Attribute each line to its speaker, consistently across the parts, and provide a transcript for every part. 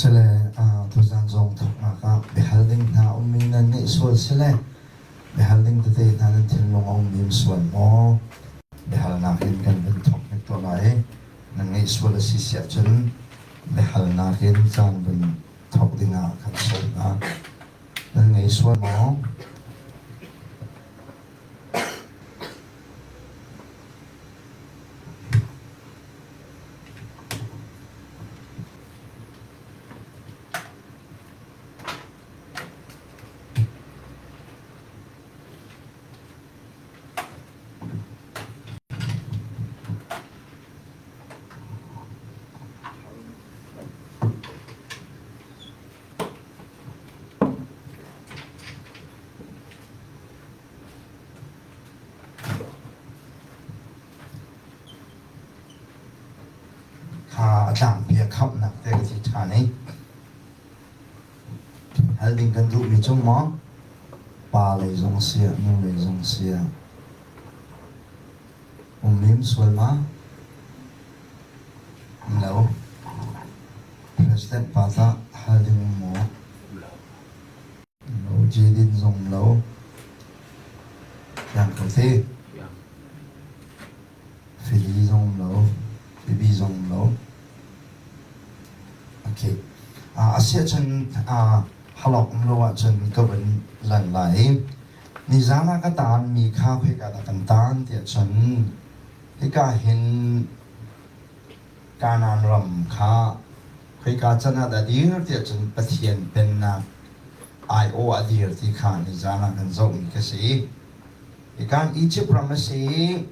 Speaker 1: Sile tuzan zong thawknak ah biahal ding hna ummi nan ngeih sual sile biahal ding tete hna nan thinlung a ummi um sual maw? Biahalnak in kan vun thawk hnik tuah lai i nan ngeih sual a si si ahcun biahalnak in caan vun thawk dingah kan sawm hna. Nan ngei sual maw? Kha a tlangpi a khamhnak te ka ti ṭhan i hal ding kan duhmi cu maw pa lei zong si ah nu lei zong si ah um mim sual ma um lo president pa tah hal ding um maw lo Jadin zong lo Fiang ko te. Fili zong um lo. Fibi zong um lo. Okay. Uh, asiahcun uh, halok um lo ahcun ka vun lan lai. Nizan ah ka taan mi kha khoika dah kan taan tiah cun hika hin Kanaan ram kha khoika can ah dah dir tiah cun Pathian pennak aiawh a dir ti kha nizan ah kan zohmi ka si. Hikan Egypt ram a si i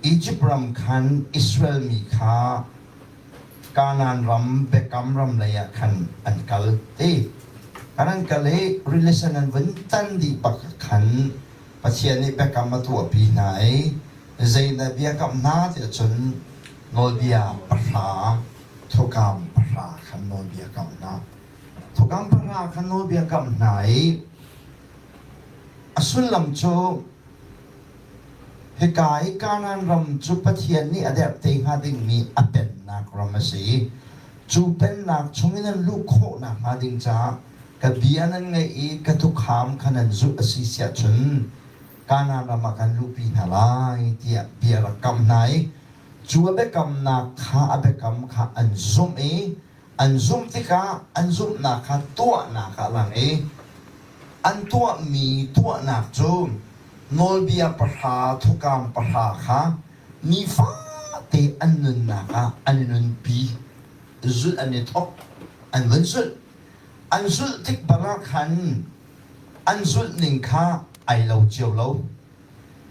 Speaker 1: Egypt ram khan Israel mi kha Kanaan ram Biakam ram lei ah khan an kal ti. Kan an kal i rili an vun tan dih bak khan Pathian nih biakam a tuahpi hna i zeidah biakam hna tiah cun nawlbia pahra thukam pahra khan nawlbia kamh hna. Thukam pahra khan nawlbia kamh hna i a sullam cu hika i Kanaan ram cu Pathian nih a derh te hnga dingmi a pennak ram a si i cu pennak chungin an luh khawh nakhnga ding caah ka bia nan ngaih i ka tukham kha nan zulh a si siah cun Kanaan ram ah kan luhpi hna lai tiah bia rak kamh hna i cu a biakamnak kha a biakam kha an zumh i an zumh tikah an zumhnak kha tuahnak ah lang i an tuahmi tuahnak cu nawlbia pahra thukam pahra kha nifate an nunnak ah an i nunpi zulh an i thawk an vun zulh an zulh tik bang ah khan an zulh ning kha ai lo cio lo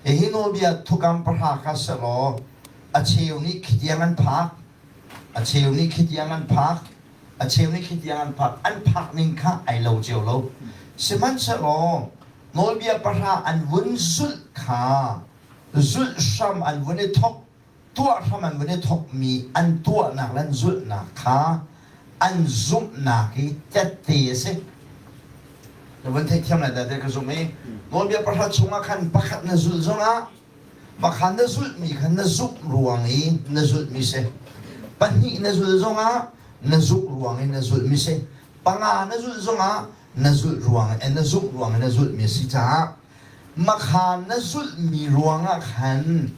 Speaker 1: hihi nawlbia thukam pahra kha selaw a cheu nih khi tiang an phak a cheu nih khi tiang an phak a cheu nih khi tiang an phak an phak ning kha ai lo cio lo sihmanhsehlaw nawlbia pahra an vun zulh kha zulh hram an vun i thok tuah hram an vun i thokmi an tuahnak le an zulhnak kha an zumhnak i tette a si na vun theihthiam lai dah ti ka zumh i nawlbia pahra chungah khan pakhat na zulh zongah Pakhat na zulhmi kha na zumh ruang i na zulhmi si. Pahnih na zulh zongah na zumh ruang i na zulhmi si. Panga na zulh zongah na zulh ruang i na zumh ruang i na zulhmi a si caah makha na zulhmi ruangah khan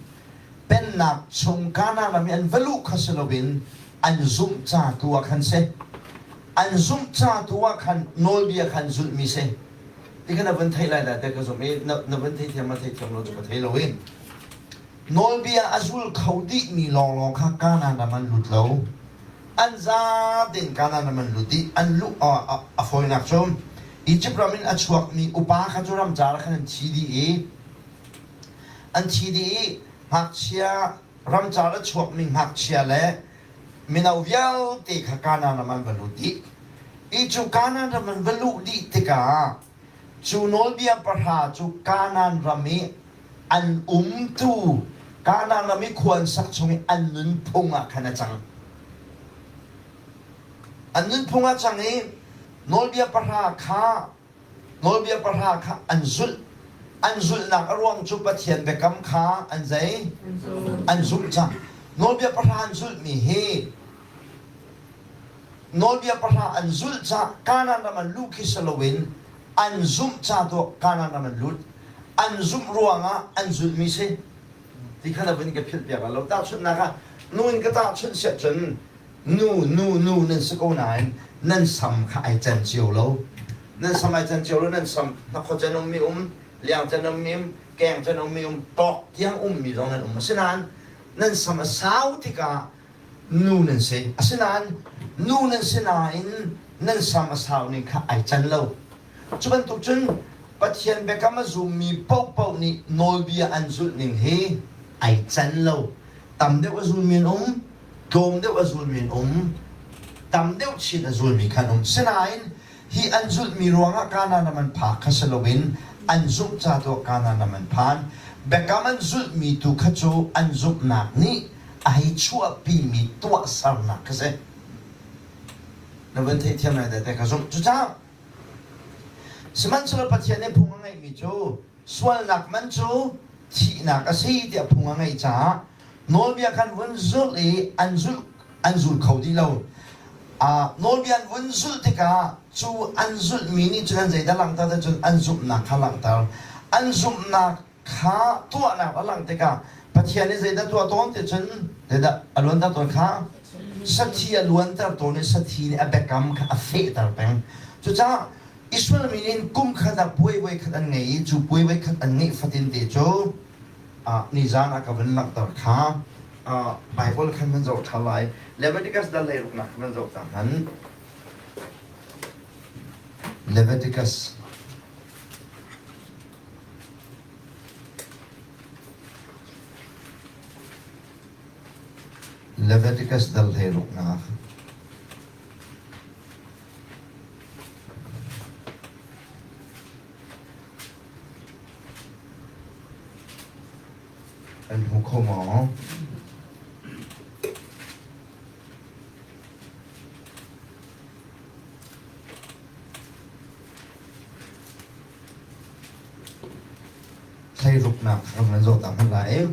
Speaker 1: pennak chung Kanaan ram i an va luh kha si loin an zumh ca tu ah khan si. An zumh ca tu ah khan nawlbia khan zulhmi si. Ti kha na vun theih lai dah tiah ka zumh i na, na vun theithiam ma theithiam lo cu ka thei lo i nawlbia a zul kho dihmi lawnglawng kha Kanaan ram an lut lo. An zatein Kanaan ram an lut dih. An luh a fawinak cu Egypt ram in a chuakmi upa kha cu ramcar ah khan an thi dih i an thi dih i ngakchia ramcar a chuakmi ngakchia le mino vialte kha Kanaan ram an va lut dih. I cu Kanaan ram an va luh dih tikah cu nawlbia pahra cu Kanaan ram i an umtu Kanaan ram i khua an sak chung i an nunphung ah khan a cang. An nunphung ah cang i nawlbia pahra kha nawlbia pahra kha an zulh. An zulhnak a ruang cu Pathian biakam kha an zei? An zulh cang. Nawlbia pahra an zulhmi hi. Nawlbia pahra an zulh ca Kanaan ram an luh khi si loin an zumh ca tuah Kanaan ram an lut. An zumh ruangah an zulhmi si. Ti kha na vun ka philh piak lo. Tahchunhnak ah nu in ka tahchunh siah cun nu nu nu nan si ko nain nan sam kha ai can cio lo. Nan sam ai can cio lo nan sam hnakhaw can ummi um, liang can ummi um, keng can ummi um, tawk tiang ummi zong nan um. Asinain nan sam a sau tikah nu nan si. Asinain nu nan si nain nan sam a sau ning kha ai can lo. Cu bantuk cun Pathian biakam a zummi paohpaoh nih nawlbia an zulh ning hi ai can lo. Tam deuh a zulmi an um, tlawm deuh a zulmi an um, tam deuh chin a zulmi kha an um. Sinain hi an zulhmi ruangah Kanaan ram an phak kha si loin an zumh ca tuah Kanaan ram an phan. Biakam an zulhmi tu kha cu an zumhnak nih a hei chuahpimi tuahsernak kha si. Na van theihthiam lai dah ka zumh. Cucaah sihmanhsehlaw Pathian nih phung a ngeihmi cu sualnak man cu thihnak a si tiah phung a ngeih caah nawlbia khan vun zulh i an zulh an zul kho dih lo. Uh, nawlbia an vun zulh tikah cu an zulhmi nih cun an zeidah langhter te cun an zumhnak kha langhter. An zumhnak kha tuahnak a langh tikah Pathian nih zeidah tuah tawn ti cun zeidah a luanter tawn kha sathi a luanter tawn i sathi nih a biakam kha a fehter peng. Cucaah Israel mi nih kum khat ah puai voi khat an ngei i cu puai voi khat an ngeih fatin te cu nizan ah ka vun langhter kha Bible khan van zoh ṭha lai. Leviticus dal hleiruknak khan van zoh ta hmanh. Leviticus Leviticus dal hleiruknak. An hmu kho maw? Thleiruknak ram nan zoh ta hmanh lai.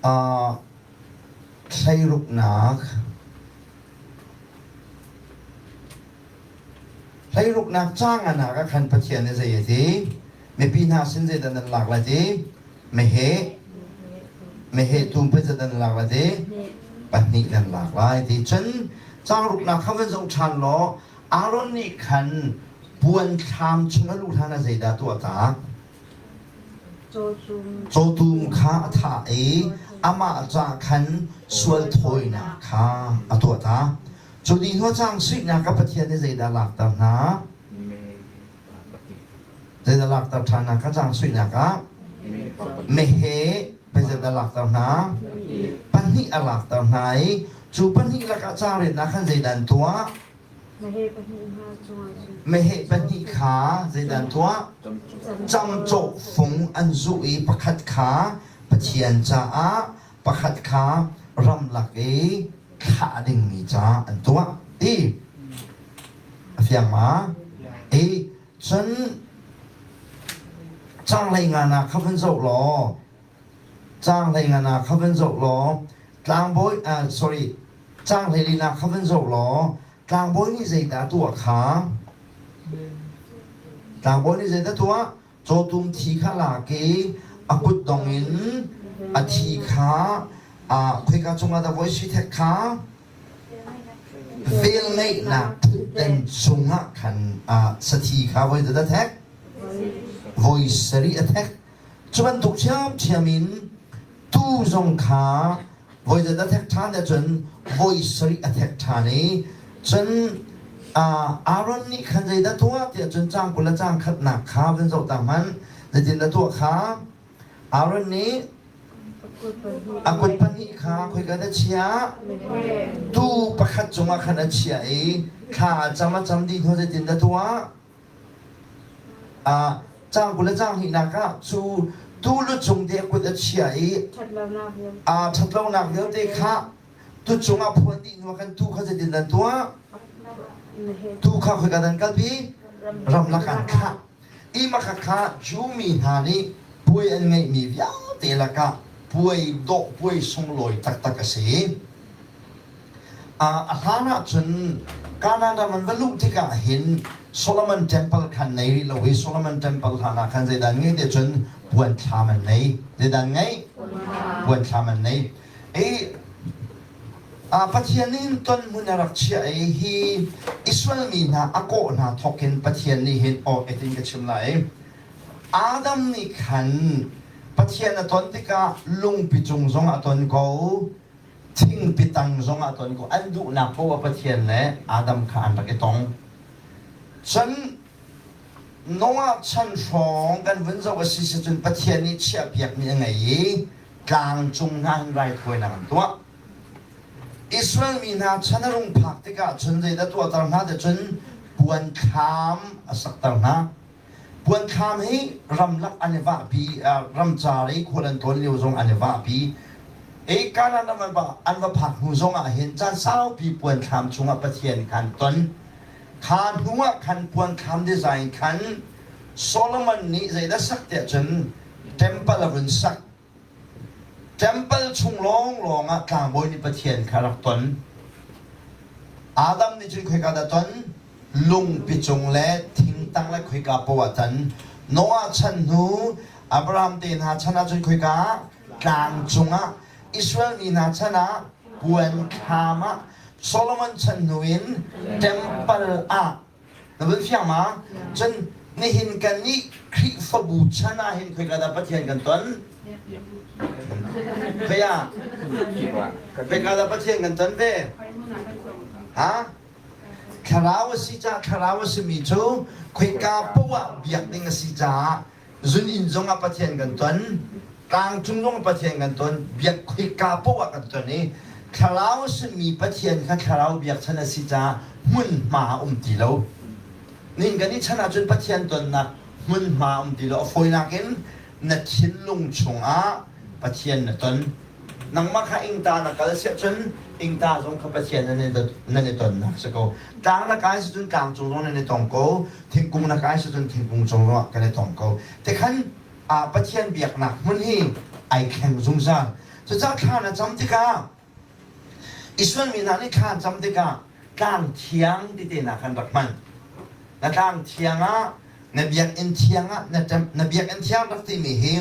Speaker 1: Uh, thleiruknak Thleiruknak caang ah khan Pathian nih zei a ti? Mipi hna sin zeidah nan lak lai ti? Meheh meheh tum pei zeidah nan lak lai ti? Pahnih nan lak lai ti. Cun caangruknak kha van zoh ṭhan law Aaron nih khan puan thlam chung a luh hlan ah zeidah tuah ta? Cawtum kha a thah i amah ca khan sual thawinak kha a tuah ta. Cu dih hnu cang suihnak ah Pathian nih zeidah lakter hna? Zeidah lakter ṭhan hna kha cang suihnak ah? Meheh zeidah lakter hna? Pahnih a lakter hna i cu pahnih lakah carennak khan zeidah an tuah? Meheh pahnih kha zeidah an tuah? Camcawh fung an zuh i pakhat kha Pathian caah pakhat kha ramlak i thlah dingmi ca an tuah ti a fiang ma? I cun caanglei nga na kha vun zoh law caanglei nga na kha vun zoh law tlangbawi uh, sorry caanglei lina kha vun zoh law tlangbawi nih zeidah tuah kha tlangbawi nih zeidah tuah Cawtum thi kha lak i a kutdong in a thi kha khoika cungah dah voi sui thek kha velngeihnak thutden cungah khan sathi kha voi dah a thek? Voi sarih a thek. Cu bantuk ṭhiamṭhiam in tuu zong kha voi zat a thek ṭhan ahcun voi sarih a thek ṭhan i cun Aaron nih khan zeidah tuah tiah cun caang 20 le caang khatnak kha van zoh ta hmanh zeitindah tuah kha Aaron nih a kut pahnih kha khoika dah chiah tuu pakhat cungah khan a chiah i thla a cam a cam dih hnu zeitindah tuah Caang 20 le caang hnihnak ah cu tuu lu cung te a kut a chia i aa ṭhatlonak vialte kha tu cungah phuan dih hnu ah khan tuu kha zeitin nan tuah? Tuu kha khoika nan kalpi? Ramlak an thlah. I maka kha Jew mi hna nih puai an ngeihmi vialte lakah puai dawh puai sunglawi taktak a si. A hlan ahcun Canaan ram an va luh tikah hin Solomon Temple khan nei rih lo i Solomon Temple hlan ah khan zeidah an ngei ti cun puan thlam an nei. Zeidah an ngei? Puan thlam an nei. I Pathian nih ton hmun a rak chiah i hi Israel mi hna a kawh hna thawk in Pathian nih hin aw etin ka chim lai. Adam nih khan Pathian a ton tikah lungpi cung zong a ton ko, thingpi tang zong ah ton ko an duhnak poah Pathian le Adam kha an rak i tong. Cun Noah chan hrawng kan vun zoh a si si cun Pathian nih chiahpiakmi a ngei i tlang cung hna hin raithawinak an tuah. Israel mi hna chan a rung phak tikah cun zeidah tuahter hna ti cun puan thlam a sakter hna. Puanthlam hi ramlak an i vahpi, ramcar i khual an tlawn lio zong an i vahpi. I Kanaan ram an va phak hnu zong ah hin caan saupi puanthlam chungah Pathian kha an ton. Kha hnu ah khan puanthlam design khan Solomon nih zeidah sak tiah cun temple a vun sak. Ṭempal chung lawnglawng ah tlangbawi nih Pathian kha a rak ton. Adam nih cun khoika dah ton? Lungpi cung le thingtang le khoika paoh ah tan. Noah chan hnu Abraham te hna chan ah cun khoika ah? Tlang cungah. Israel mi hna chan ah puan thlam ah. Solomon chan hnu in ṭempal ah. Na vun fiang ma? Cun nihin kan nih Khrihfabu chan ah hin khoika dah Pathian kan ton? Khoi ah? Khoika dah Pathian kan ton ve? Ha? Thlarau a si caah thlarau a simi cu khoika poah ah biak ding a si caah Zun inn zongah Pathian kan ton, tlangcung zongah Pathian kan ton, biak khoika paoh ah kan ton i thlarau simi Pathian kha thlarau biakchan a si caah hmunhma a um ti lo. Ning kan i chan ahcun Pathian tonnak hmunhma a um ti lo. A fawinak in na thinlung chungah Pathian na ton. Nangmah kha ingta na kal siah cun ingta zong kha Pathian nan i tonnak si ko. Tlang na kai si cun tlang cung zong nan i tong ko. Thingkung na kai si cun thingkung cung zong ah kan i tong ko. Tikhan Pathian biaknak hmun hi ai thleng zungzal. Cucaah thla na cam tikah Israel mi hna nih thla an cam tikah tlang thiang ti te hna khan rak hman. Na tlang thiang ah na biakinn thiang ah na biakinn thiang rak timi hi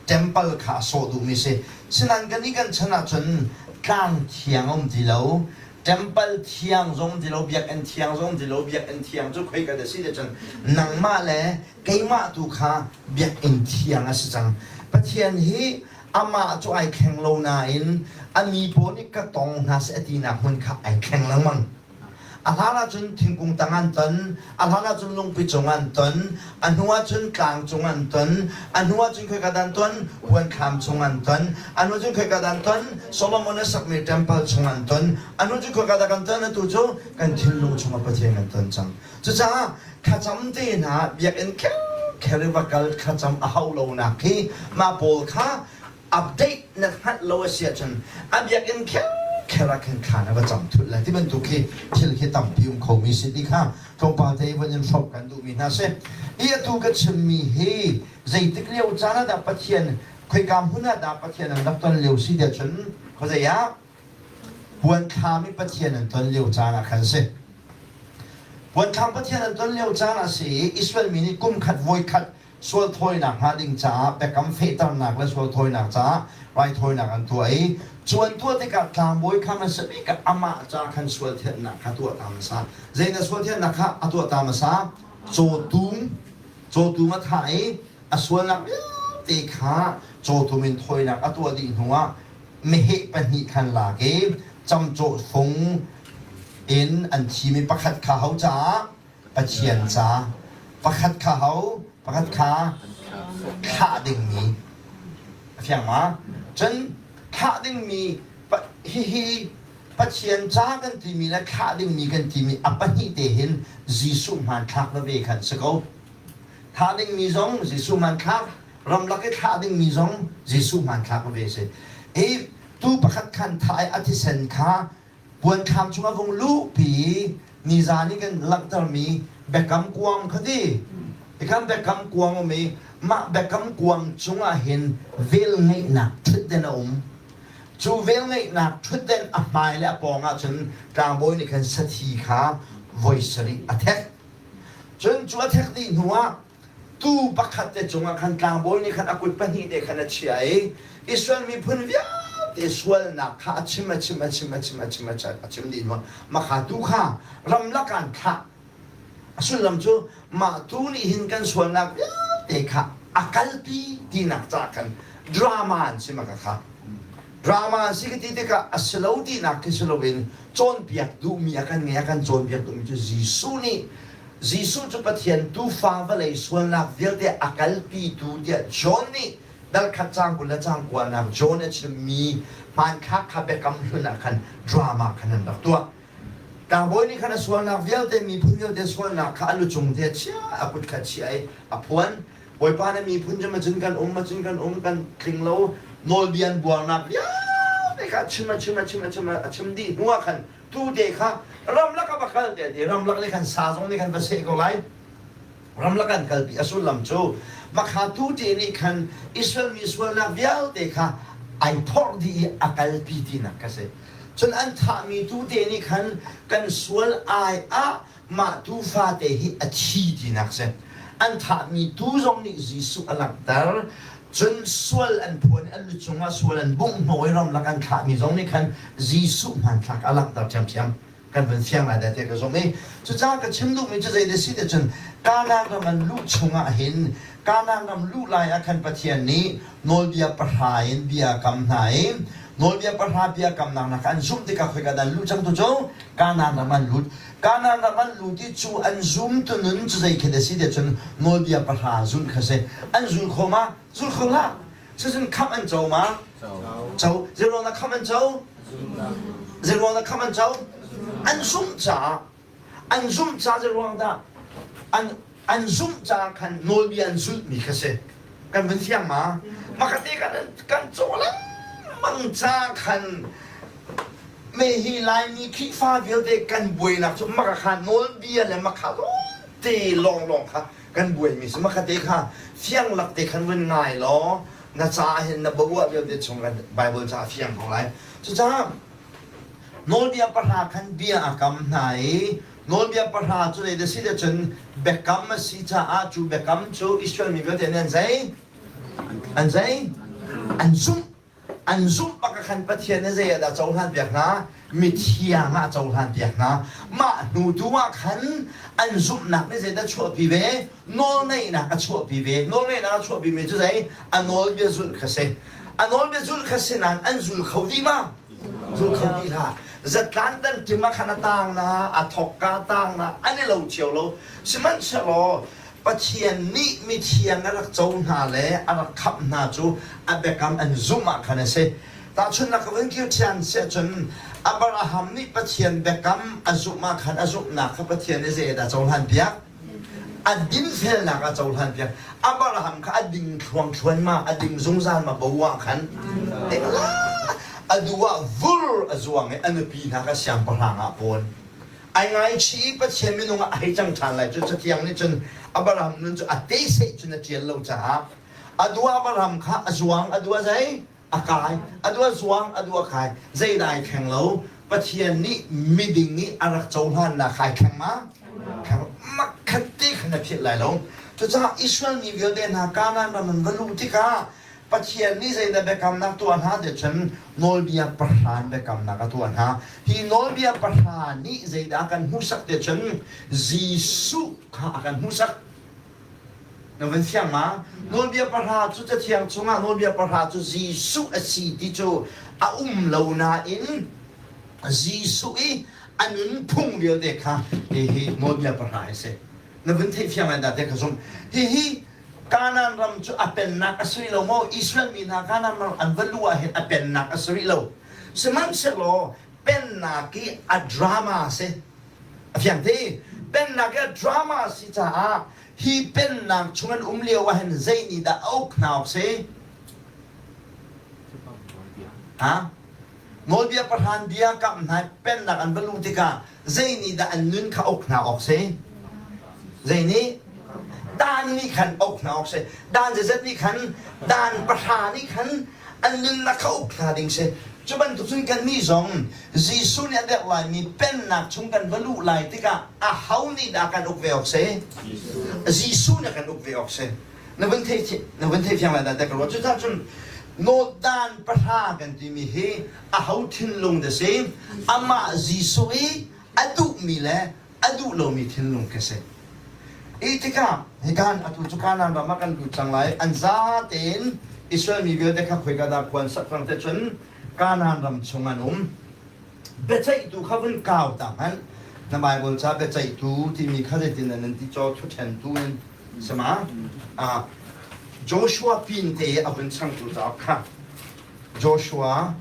Speaker 1: temple kha a sawh duhmi si. Sinain kan nih kan chan ahcun tlang thiang a um ti lo. Temple thiang zong ti lo, biakinn thiang zong ti lo, biakinn thiang cu khoi ka da si te cun nangmah le keimah tu kha biakinn thiang a si cang. Pathian hi amah cu ai thleng lo nain a mi pawl nih ka tong hna seh a tinak hmun kha ai thleng lengmang. A hlan ahcun thingkung tang an ton, a hlan ahcun lungpi cung an ton, a hnu ahcun tlang cung an ton, a hnu ahcun khoika dah an ton? Puanthlam chung an ton, a hnu cun khoika dah an ton? Solomon a sakmi temple chung an ton, a hnu cun khoika dah kan ton? Atu cu kan thinlung chungah Pathian kan ton cang. Cucaah thlacam te hna biakinn kher i va kal thlacam a hau lonak hi mah pawl kha update na hngalh lo a si ahcun a biakinn kher ah khin thla na va cam thulh lai ti bantuk khi thil khi tampi um khomi si ti kha tlawmpal te von in hrawmh kan duhmi hna si. I atu ka chimmi hi zeitik lio caan ah dah Pathian khoika hmun ah dah Pathian an rak ton lio si tiah cun khuazei ah puanthlam i Pathian an ton lio caan ah khan si. Puanthlam Pathian an ton lio caan ah si i Israel mi nih kum khat voi khat sual thawinak hnga ding caah biakam fehternak le sual thawinak caah raithawinak an tuah i cu an tuah tikah tlangbawi kha hmasa bik ah amah ca khan sual thianhnak kha tuah ta hmasa. Zei na sual thianhnak kha a tuah ta hmasa? Cawtum cawtum a thah i a sualnak vialte kha cawtum in thawinak a tuah dih hnuah meheh pahnih khan lak i camcawh fung in an thimi pakhat kha ho caah Pathian ca pakhat kha ho pakhat kha thlah dingmi a fiang ma cun thlah dingmi hihi Pathian ca kan timi le thlah dingmi kan timi a pahnih te hin Jesuh hmanthlak veve khan si ko thlah dingmi zong Jesuh hmanthlak ramlak i thlah dingmi zong Jesuh hmanthlak veve si i tu pakhat khan thah i a thisen kha puanthlam chung a vung luhpi i nizan i kan langhtermi biakam kuang kha ti tikhan biakam kuang um i mah biakam kuang cungah hin velngeihnak ṭhutden a um. Cu velngeihnak ṭhutden a hmai le a pawng ah cun tlangbawi nih khan sathi kha voi sarih a thek. Cun cu a thek dih hnuah tuu pakhat te cungah khan tlangbawi nih khan a kut pahnih te khan a chiah i Israel miphun vialte sualnak kha a chim a chim a chim a chim a chim a chim dih hnuah makha tuu kha ramlak ah an thlah. A sullam cu mah tuu nih hin kan sualnak vialte kha a kalpi tinak caah khan drama an si maka kha. Drama an si ka ti tikah a si lo tinak khi si loin cawnpiak duhmi a kan ngei a kan cawnpiak duhmi cu Jesuh nih Jesuh cu Pathian tuufa vawlei sualnak vialte a kalpitu tiah John nih dal khat caang 20 le caang kuanak John a chimmi hmanthlak kha biakam hlun ah khan drama khan an rak tuah. Tlangbawi nih khan a sualnak vialte miphun vialte sualnak kha a lucung te a chiah a kut kha chiah i a phuan. Bawipa na miphun cu macun kan um macun kan um kan tling lo nawlbia an buarnak vialte kha a chim a chim a chim a chim a chim dih hnu ah khan tute kha ramlak a va kal te ti ramlak nih khan sa zong nih khan va seh ko lai ramlak an kalpi a sullam cu makha tute nih khan Israel mi sualnak vialte kha ai phorh dih i a kalpi tinak ka si cun an thahmi tute nih khan kan sual ai ah mah tuufa te hi a thi tinak si. An thahmi tuu zong nih Jesuh a langhter. Cun sual an phuan i an lu cungah sual an bungh hnawh i ramlak an thlahmi zong nih khan Jesuh hmanthlak a langhter ṭhiamṭhiam. Kan vun fiang lai dah tiah ka zumh i cucaah ka chim duhmi cu zei si ti cun Kanaan ram an luh chungah hin Kanaan ram luh lai ah khan Pathian nih nawlbia pahra in bia a kam hna i nawlbia pahra bia kamnak nak an zumh tikah khoika dah an luh cang tu cu Kanaan ram an lut. Kanaan ram an lut i cu an zumtu nun cu zei khi a si tiah cun nawlbia pahra zulh kha si. An zul kho ma? Zul kho hlah. Cucun khamh an co ma? Co. Zeiruang dah khamh an co? Zeiruang dah khamh an co? An zumh caah. An zumh caah zeiruang dah? An an zumh caah khan nawlbia an zulhmi kha si. Kan vun fiang ma? Makate kan kan caw lengmang ca khan me hi Laimi Khrihfa vialte kan buainak cu maka kha nawlbia le makha te lawnglawng kha kan buaimi si makha te kha fiang lak te khan vun ngai law na ca hin na baruah vialte chung kan Bible ca fiang ko lai. Cucaah nawlbia pahra khan bia a kam hna i nawlbia pahra cu zei si cun biakam a si caah cu biakam cu Israel mi vialte nih an zei an zei an zumh an zumh bak ah khan Pathian nih zei ah dah cohlan piak hna mithiang ah a cohlan piak hna mah hnu tu ah khan an zumhnak nih zeidah chuahpi ve nawlngeihnak a chuahpi ve nawlngeihnak a chuahpi mi cu zei a nawlbia zulh kha si a nawlbia zulh kha si nain an zul kho dih ma zul kho dih hlah zatlan tan tim ah khan a tang na a thok ka tang na an i lo cio lo sihmanhsehlaw Pathian nih mithiang a rak co hna le a rak khamh hna cu a biakam an zumh ah khan a si. Tahchunhnak ka vun kir ṭhian siahcun Abraham nih Pathian biakam a zumh ah khan a zumhnak kha Pathian nih zei dah cohlan piak? A dinfelnak a cohlan piak. Abraham kha a ding thluangthluan ma, a ding zungzal ma bo ah khan a duh ah vur a zuang i a nupi hna kha siangpahrang ah pawn. Ai ngaichih i Pathian minung ah a hei cang ṭhan lai cu Cathiang nih cun Abraham nun cu a teiseh cun a ṭial lo caah a duh Abraham kha a zuang a duh a zei a kai a duh a zuang a duh a kai zeidah ai thleng lo Pathian nih miding i a rak cohlannak kha ai thleng ma makhat te khan a philh lai lo cucaah Israel mi vialte hna Kanaan ram an va luh tikah Pathian nih zeidah biakamnak tuah hna ti cun nawlbia pahra in biakamnak a tuah hna. Hi nawlbia pahra nih zeidah a kan hmuhsak ti cun Jesuh kha a kan hmuhsak. Na van fiang ma? Nawlbia pahra cu Cathiang chungah nawlbia pahra cu Jesuh a si ti cu a um lo nain Jesuh i a nunphung vialte kha hihi nawlbia pahra hi si. Na vun theih fiang lai dah ti ka zumh. Hihi Kanaan ram cu a pennak a si rih lo maw? Israel mi hna Kanaan ram an va luh ah hin a pennak a si rih lo. Sihmanhsehlaw pennak i a drama a si. A fiang te. Pennak i a drama a si caah hi pennak chung an um lio ah hin zei nih dah a uk hna awk si? Ha? Nawlbia pahran bia kamh hna pennak an va luh tikah zei nih dah an nun kha uk hna awk si? Zei nih? Dan nih khan uk hna awk si. Dan zeizat nih khan dan pahra nih khan An nunnak kha uk hna ding si. Cu bantuk cun kannih zong Jesuh nih a derh laimi pennak chung kan va luh lai tikah aho nih dah kan uk ve awk si? Jesuh nih a kan uk ve awk si. Na vun thei na vun thei fiang lai dah ka ruah. Cucaah cun nawldan pahra kan timi hi aho thinlung dah si? Amah Jesuh i a duhmi le a duh lomi thinlung khi si. I tikah hikan atu cu Kanaan ram ah kan lut cang lai. An za tein Israel mi vialte kha khoika dah khua an sak cang te cun Kanaan ram chung an um. Biaceihtu kha vun kau ta hmanh. Na Bible ca biaceihtu timi kha zeitin nan ti caw thuṭhentu in sama ah Joshua pin te a vun changtu cauk kha Joshua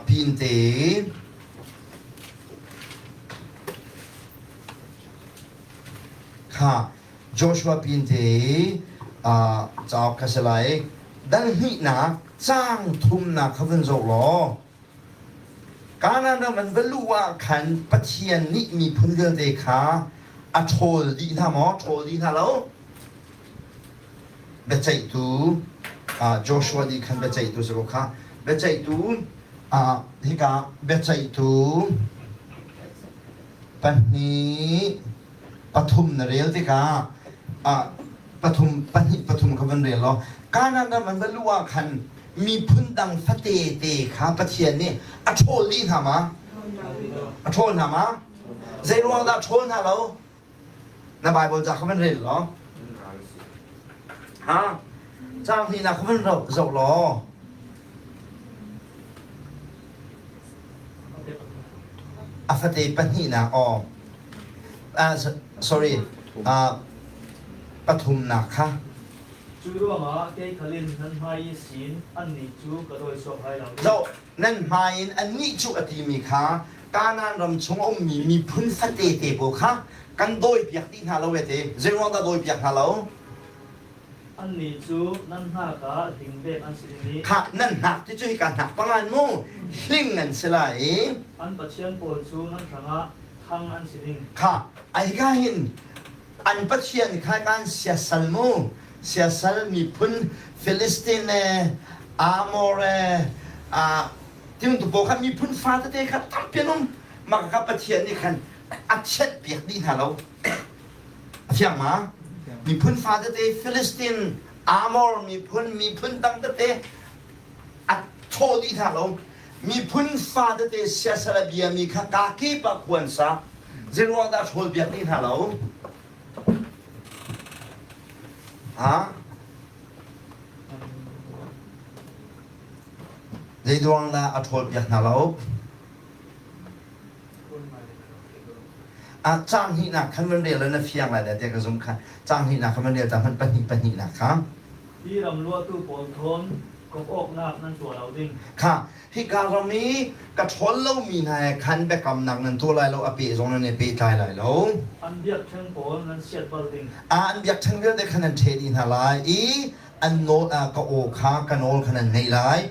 Speaker 1: pin te Kha Joshua pinte cauk kha si lai. Dal hnihnak caang thumnak kha vun zoh law Kanaan ram an va luh ah khan Pathian nih miphun vialte kha a ṭhawl dih hna maw? Ṭhawl dih hna lo. Biaceihtu Joshua nih khan biaceihtu si ko kha. Biaceihtu hika biaceihtu pahnih pathum na rel tikah pathum pahnih pathum kha van rel law Kanaan ram an va luh ah khan miphun dang fate te kha Pathian nih a ṭhawl dih hna ma? A ṭhawl hna ma? Zei ruang dah ṭhawl hna lo? Na Bible ca kha van rel law. Ha? Caang hnihnak kha van zoh law. A fate pahnihnak aw. Ah, sorry. Uh, pathumnak kha.
Speaker 2: Cu ruangah kei khalin nan hmai i sin annih cu ka dawi sawk lai lo.
Speaker 1: Zoh, nan hmai in annih cu a timi kha Kanaan ram chung a ummi miphun fate te pawl kha kan dawipiak dih hna lo e ti. Zei ruang dah dawipiak hna lo?
Speaker 2: Annih cu nan hnak ah hlingbek an si ding i.
Speaker 1: Khah nan hnak ti cu hika hnak pangan mu hling an si lai i.
Speaker 2: An pathian pawl cu nan hrangah thang an si ding.
Speaker 1: Khah hika hin an pathian kha kan siasal mu siasal miphun Philistine le Amor le tibantuk pawl kha miphun fa tete kha tampi an um mah kha Pathian nih khan a thianhpiak dih hna lo. A fiang ma? Miphun fa tete Philistine, Amor miphun, miphun dang tete a thaw dih hna lo. Miphun fa tete siasal a biami kha kaa kip ah khua an sa. Zeiruang dah hrawl biak dih hna lo? Ha? Zeiruang dah a ṭhawl piak hna lo? Ah caang hnihnak khan van rel na fiang lai tiah ka zumh kha caang hnihnak khan van rel ta hmanh pahnih pahnihnak kha.
Speaker 2: Hi ram luahtu pawl thawn kawp awknak nan tuah lo ding.
Speaker 1: Kha hika ram i ka ṭhawl lomi hna he khan biakamnak nan tuah lai lo a peh zong nan i pehtlai lai lo.
Speaker 2: An biakṭheng pawl nan siat bal ding.
Speaker 1: Ah an biakṭheng vialte khan nan ṭheh dih hna lai i an nawl ah ka aw kha ka nawl kha nan ngaih lai.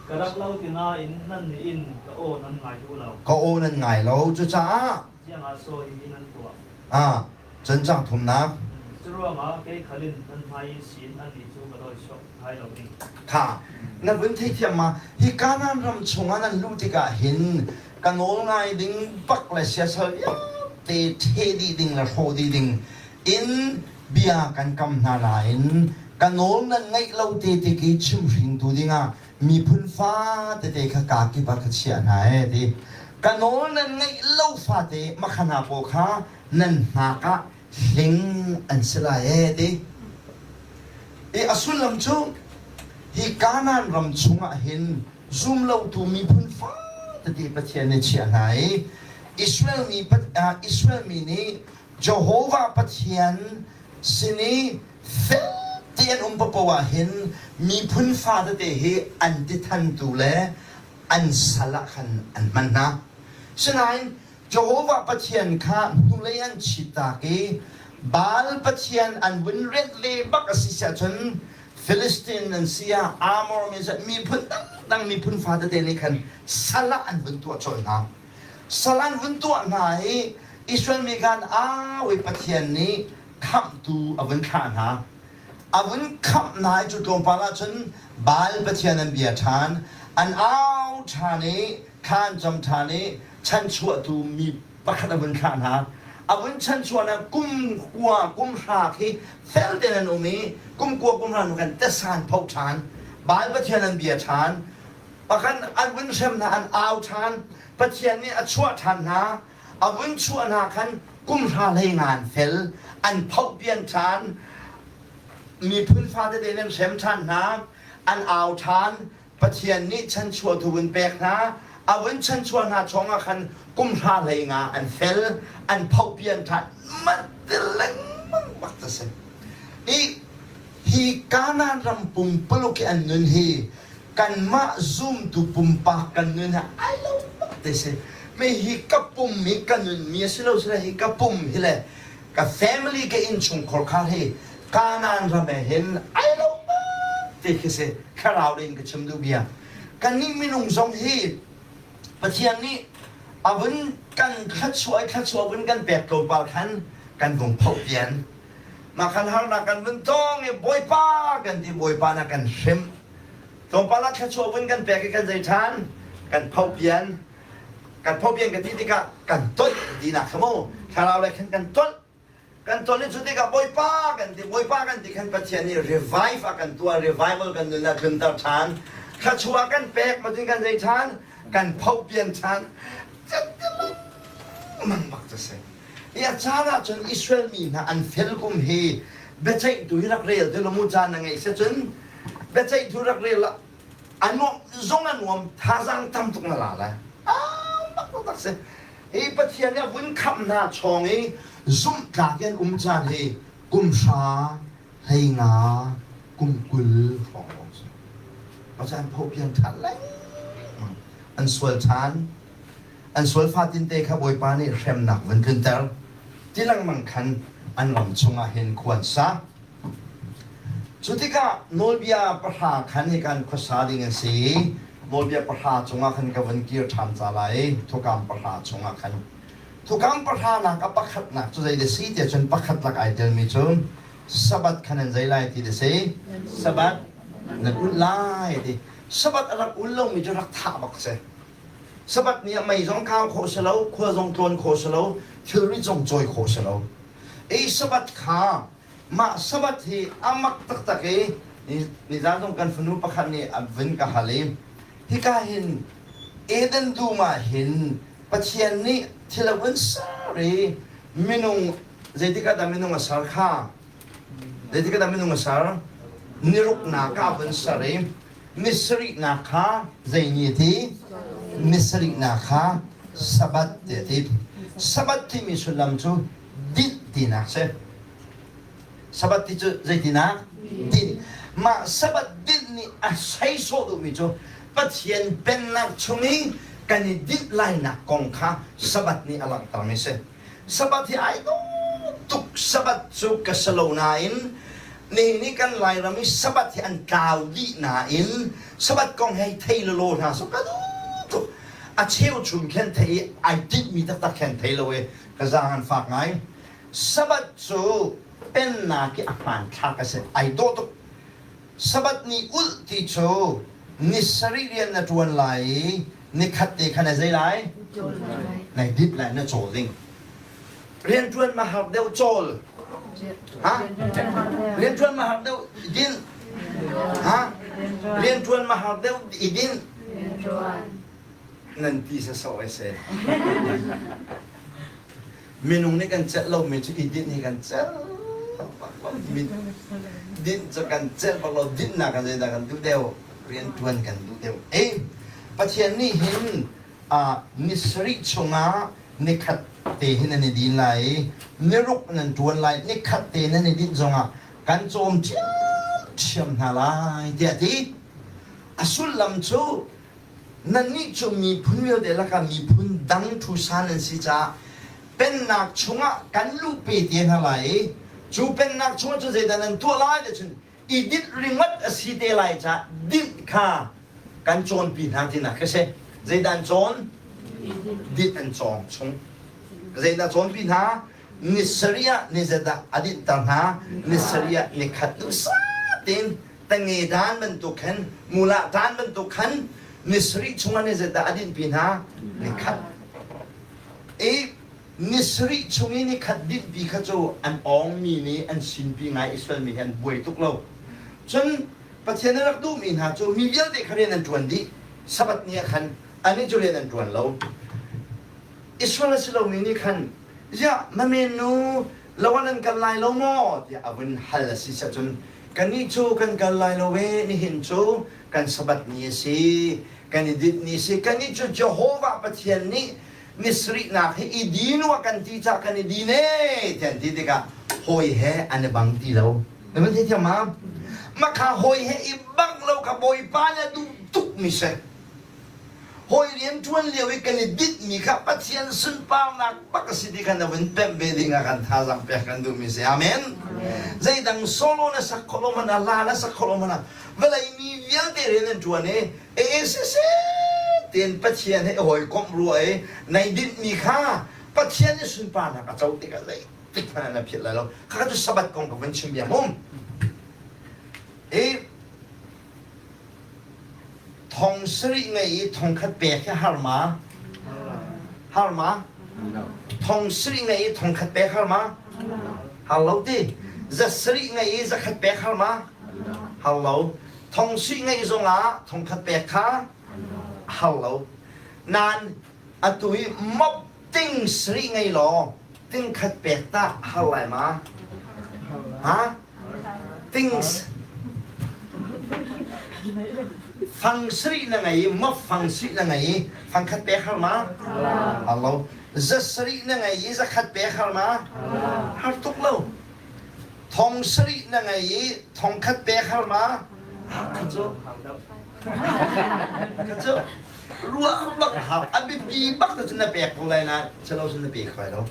Speaker 2: Ka rak lo ti nain nan nih in ka aw nan ngai duh lo.
Speaker 1: Ka aw nan ngai lo cucaah.
Speaker 2: Tiangah saw hi nan tuah.
Speaker 1: Ah, cun cang thumnak.
Speaker 2: Curuangah kei khalin nan hmai i sin annih cu ka dawi sawk lai lo ding.
Speaker 1: Tha, na vun theithiam ma hi Kanaan ram chungah nan luh tikah hin ka nawl ngai ding bak le siasal vialte ṭheh dih ding le hrawh dih ding in bia kan kam hna nain ka nawl nan ngaih lo te tik i chimhringtu dingah miphun fa tete kha kaa kip ah ka chiah hna ee ti ka nawl nan ngaih lo fate makhana pawl kha nan hnak ah hling an si lai ee ti i a sullam cu hi Kanaan ram chungah hin zumlotu miphun fa tete Pathian nih chiah hna i Israel mi Israel mi nih Jehovah Pathian sin i fel tein um paoh ah hin miphun fa tete hi an ti thantu le an sal ah khan an hman hna. Sinain Jehovah Pathian kha hnulei an chittak i Baal Pathian an vun renh le bak a si ahcun Philistine an si ah Amor mi miphun dangdang miphun fa tete nih khan sal ah an vun tuah colh hna. Sal an vun tuah hna i Israel mi khan au i Pathian nih khamhtu a vun thlah hna. A vun khamh hna i cu tlawmpal ah cun Baal pathian an bia ṭhan, an au ṭhan i thla an cam ṭhan i chanchuahtu mi pakhat a vun thlah hna. A vun chanchuahnak kum kua kum hra khi fel tein an um i kum kua kum hra hnu khan tesa an phoh ṭhan. Baal pathian an bia ṭhan. Pakhat an vun hrem hna, an au ṭhan. Pathian nih a chuah ṭhan hna. A vun chuah hna khan kum hra hlei nga an fel. An phoh pian ṭhan. Miphun fatete in an hrem ṭhan hna. An au ṭhan. Pathian nih chanchuahtu vun pek hna. A vun chanchuah hna chungah khan kum hra hlei nga an fel. An phoh pian ṭhan. Mah ti lengmang bak a si. I hi Kanaan ram pumpuluk i an nun hi kanmah zumtu pumpak kan nun he ai lo bak te si. Me hi ka pum hi ka nun mi a si lo sile hi ka pum hi le ka family ka innchungkhar khar hi Kanaan ram he hin ai lo bak te khi si. Thlarau in ka chim duh bia. Kannih minung zong hi Pathian nih a vun kan thluachuah i thluachuah vun kan pek tlawmpal khan kan vung phoh pian. Mah khan harnak kan vun tong i Bawipa kan ti Bawipa na kan hrimh. Tlawmpal ah thluachuah vun kan pek i kan zei ṭhan? Kan phoh pian. Kan phoh pian ka ti tikah kan toih tinak kha mu. Thlarau le khan kan toih. Kan ton i cu tikah Bawipa kan ti, Bawipa kan ti khan Pathian nih revive a kan tuah, revival kan nun a tlunter ṭhan. Thluachuah kan pek macun kan zei ṭhan? Kan phoh pian ṭhan. Mang bak cu si. I a caan ahcun Israel mi hna an fel kum hi biaceihtu hi rak rel ti lamu caan na ngeih si cun biaceihtu rak rel a nuam zong a nuam thazaang tam tuk na la lai. Ah, bak tak si. Hi Pathian nih a vun khamh hna chawng i zumhtlak in an um caan hi kum hra, 15, kum 20 hrawng lawng si. Mah an phopian ṭhan lengmang. An sual ṭhan. An sual fatinte kha Bawipa nih hremnak vun tlunter. Ti lengmang khan an ram chungah hin khua an sa. Cu tikah nawlbia pahra khan hi kan khuasa ding an si i nawlbia pahra cungah khan ka vun kir ṭhan ca lai i thukam pahra chungah khan. Thukam pahranak a pakhatnak cu zei a si tiah cun pakhat lak ai telmi cu Sabbath khan an zei lai ti a si. Sabbath nan ulh lai ti. Sabbath a rak ul lomi cu rak thah bak si. Sabbath ni ah mei zong kau khawh si lo, khua zong tlawn khawh si lo, thilri zong cawi khawh si lo. I Sabbath kha Mah Sabbath hi a mak taktak i nizan zong kan fanu pakhat nih a vun ka hal i hika hin Eden dum ah hin Pathian nih thil a vun ser i minung zeitik ah dah minung a ser kha? Zeitik ah dah minung a ser? Niruknak ah a vun ser i ni sarihnak kha zei ni a ti? Ni sarihnak kha Sabbath ti a ti. Sabbath timi sullam cu dinh tinak si. Sabbath ti cu zeitinak? Dinh. Mah Sabbath dinh nih a seisawh duhmi cu Pathian pennak chung i kan i dinh lainak kong kha Sabbath nih a langhtermi si. Sabbath hi ai dawh tuk. Sabbath cu ka si lo nain nihin ni kan Lairam i Sabbath hi an tlau dih nain Sabbath kong hei thei lelaw hna so ka duh tuk. A cheuchum khen thei i ai tinhmi taktak khen thei lo i ka zaang an fak ngai. Sabbath cu pennak i a hmanthlak a si. Ai dawh tuk. Sabbath ni ulh ti cu ni sarih rian na ṭuan lai i nikhat te kha na zei lai? Nai dip lai, na cawl ding. Rianṭuan ma har deuh cawl? Ha? Rianṭuan ma har deuh i dinh? Ha? Rianṭuan ma har deuh i dinh? Nan ti sasawh ai seh. Minung nih kan celh lomi cu i dinh hi kan celh bak lo. Dinh cu kan celh bak lo. Dinhnak kan zeidah kan duh deuh? Rianṭuan kan duh deuh. Ei, Pathian nih hin ni sarih chungah nikhat te hin nan i din lai i niruk nan ṭuan lai, nikhat te nan i dinh zongah kan cawm ṭhiamṭhiam hna lai tiah a ti. A sullam cu Nannih cu miphun vialte lakah miphun dang ṭhusa nan si caah pennak chungah kan luhpe te hna lai i cu pennak chungah cun zeidah nan tuah lai ti cun i dinh ringawt a si te lai caah dinh kha kan cawnpi hna tinak khi si. Zeidah an cawn? Dinh an cawng chung. Zeidah cawnpi hna? Ni sarih ah ni zedah a dinhter hna? Ni sarih ah ni khat duhsah. tein tange dan bantuk khan mula dan bantuk khan ni sarih chungah ni zeidah a dinhpi hna? Ni khat. I ni sarih chung i ni khat dinhpi kha cu an awngmi nih an sinpi ngai Israel mi hi an buai tuk lo. Cun Pathian a rak duhmi hna cu mi vialte kha rian an ṭuan dih. Sabbath ni ah khan annih cu rian an ṭuan lo. Israel a si lomi nih khan, ziah mamen nu lo ah nan kal lai lo maw tiah a vun hal a si cun kannih cu kan kal lai lo ve nihin cu kan Sabbath ni a si kan i dinh ni a si kannih cu Jehovah Pathian nih ni sarihnak hi i din u a kan ti caah kan i din ee tiah an ti tikah hawi he an i bang ti lo. Na van theithiam ma? Makha hawi he i bang lo kha Bawipa nih a duh tukmi si. Hawi rian ṭuan lio i kan i dinhmi kha Pathian sunparnak bak a si ti kha na vun pemh ve ding ah kan thazaang pek kan duhmi si. Amen. Zeidang solo na sak khawh lo hmanh ah, la na sak khawh lo hmanh ah, vawlei mi vialte rian an ṭuan i e siseh tiin Pathian he i hawikomh rua i nai dinhmi kha Pathian nih sunparnak a co tikah zeitik hmanh ah na philh lai lo. Khakha cu Sabbath kong ka vun chim bia mum. I Thong sarih ngei i thongkhat pek hi har ma? Har ma? Thong sarih ngei i thongkhat pek har ma? Har lo ti. Za sarih ngei i zakhat pek har ma? Har lo. Thong sarih ngei zongah thongkhat pek kha har lo. Nan atu i mop ting sarih ngei law tingkhat pek tah har lai ma? Ha? Ting fang sarih na ngei i mop fang sarih na ngei i fangkhat pek har ma? Har lo. Za sarih na ngei i zakhat pek har ma? Har tuk lo. Thong sarih na ngei i thongkhat pek har ma? Kha cu kha cu ruah bak hau a biapi bak cu na pek ko lai na chalo cun na pe kho lai lo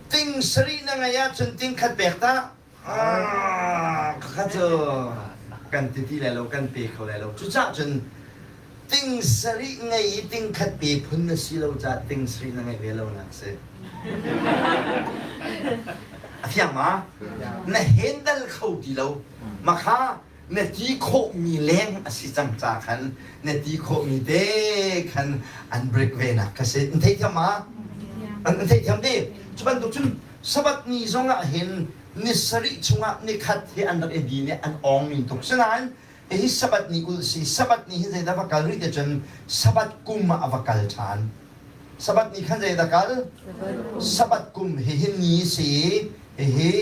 Speaker 1: ting sarih na ngei ahcun ting khat pek ta kha cu kan ti ti lai lo kan pe kho lai lo cucah cun ting sarih ngei i ting khat pe phun na si lo caah ting sarih na ngeih ve lo nak si a fiang ma na handle kho ti lo makha na ti khawhmi leng a si cang ca khan na ti khawhmi te khan an break ve nak kha si an theithiam ma an theithiam ti cu bantuk cun Sabbath ni zong ah hin ni sarih chungah ni khat hi an rak i din i an awng min tuk sinain hi Sabbath ni ul si Sabbath ni hi zeidah va kal rih te cun Sabbath kum ah a va kal ṭhan Sabbath ni khan zeidah kal Sabbath kum hi hi ni si hihi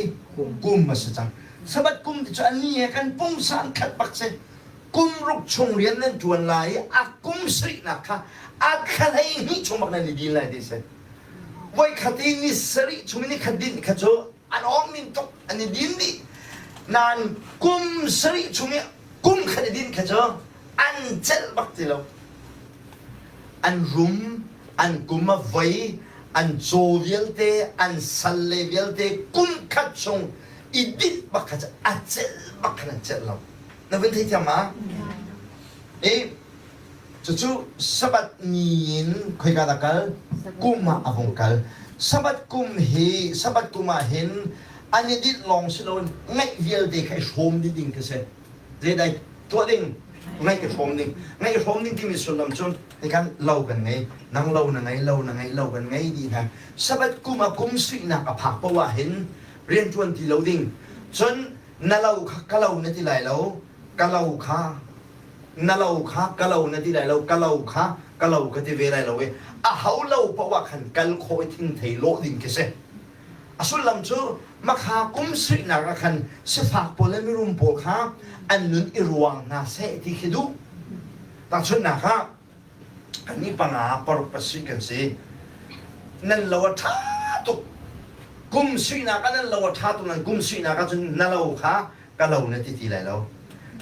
Speaker 1: kum a si cang. Sabbath kum ti cu a ni he kan pungsan khat bak si. Kum ruk chung rian nan ṭuan lai i a kum sarihnak kha a thla 12 chung bak nan i din lai ti si. Voikhat i ni sarih chung i ni khat din kha cu an awng min tuk an i din dih. Nain kum sarih chung i kum khat i din kha cu an celh bak ti lo. An rum, an kum a voi, an caw vialte, an sal le vialte kum khat chung i dinh bak kha cu a celh bak khan an celh lo. Na vun theithiam ma? I cucu Sabbath ni in khoika dah kal? Kum ah a vung kal. Sabbath kum hi Sabbath kum ah hin an i dinh lawng si loin ngaih vialte kha i hrawm dih ding khi si. Zeidai tuah ding ngaih i hrawm ding ngaih i hrawm ding timi sullam cu hikan lo kan ngei nang lo na ngei lo na ngei lo kan ngei dih hna Sabbath kum ah kum suihnak a phak poah ah hin rianṭuan ti lo ding cun na lo kha ka lo na ti lai lo ka lo kha na lo kha ka lo na ti lai lo ka lo kha ka lo ka ti ve lai lo i a ho lo poah khan kal khawh i thingthei lawh ding khi si A sullam cu makha kum suihnak ah khan sifak pawl le mirum pawl kha an nun i ruang hna seh ti khi duh. Tahchunhnak ah kannih panga paruk pasarih kan si. Nan lo a ṭha tuk. Kum suihnak ah nan lo a ṭha tuk nan kum suihnak ah cun na lo kha ka lo na ti ti lai lo.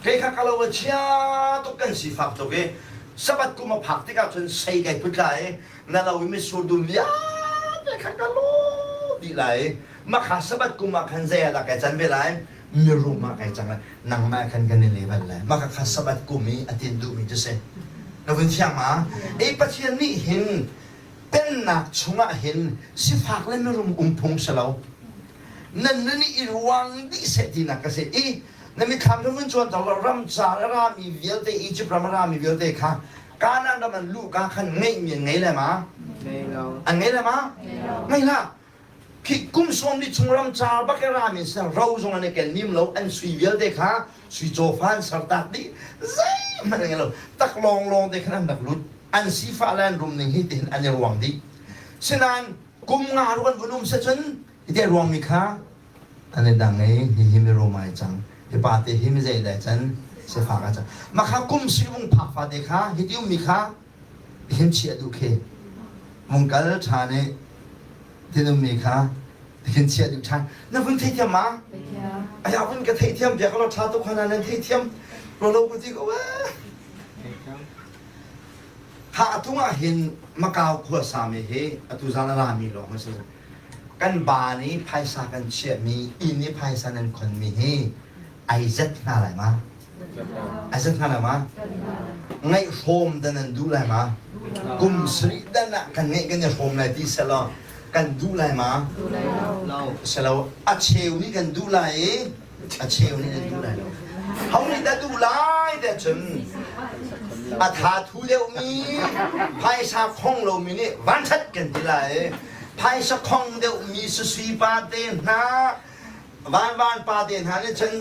Speaker 1: Kei kha ka lo a chia tuk kan sifak tuk i Sabbath kum a phak tikah cun sei kai put lai i na lo i mitsur dum vialte kha ka lawh dih lai i makha Sabbath kum ah khan zei ah dah kai can ve lai mirum ah kai cang lai nangmah khan kan i level lai maka kha Sabbath kum i a tin duhmi cu si na vun thiang ma ei Pathian nih hin pennak chungah hin sifak le mirum um phung si lo nan nun i ruang dih seh tinak ka si i. Na mitthlam cu vun cuanter law ramcar a rami vialte Egypt ram a rami vialte kha Kanaan ram an luhka khan ngeihmi an ngei lai ma? An ngei lai ma? Ngei hlah. Khi kum sawm li chung ramcar bak i rami sin ro zong an i ken nim lo an sui vialte kha sui cawfa an sertak dih zeihmanh an ngei lo tak lawnglawng te khan an rak lut an sifah le an rum ning hi tihin an i ruang dih sinain kum nga ru an vun um se cun hiti a ruangmi kha an i dang i hihi mirum ai cang hi pa te hi mi zeidai can sifak a cang makha kum si vung phak fa te kha hiti ummi kha hin chiah duh khi vung kal ṭhan i tin ummi kha hin chiah duh ṭhan na vun theithiam ma aya vun ka theithiam biak lo ṭha tuk hana nan theithiam rolo ku ti ko ha atung ah hin Macau khua sami hi atu zan a rami lawng a si Kan ba nih phaisa kan chiahmi, inn i phaisa nan khonmi hi ai zat hna lai ma? Ai zat hna lai ma? Ngaihhrawm dan nan duh lai ma? Kum sarih dan ah kan ngeih kan i hrawm lai ti selaw kan duh lai ma? Selo a cheu nih kan duh lai i a cheu nih nan duh lai lo. Ho nih dah duh lai tiah cun a tha thu deuhmi phaisa khong lomi nih vanṭhat kan ti lai. Phaisa khong deuhmi susui pa te hna vanvan pa te hna nih cun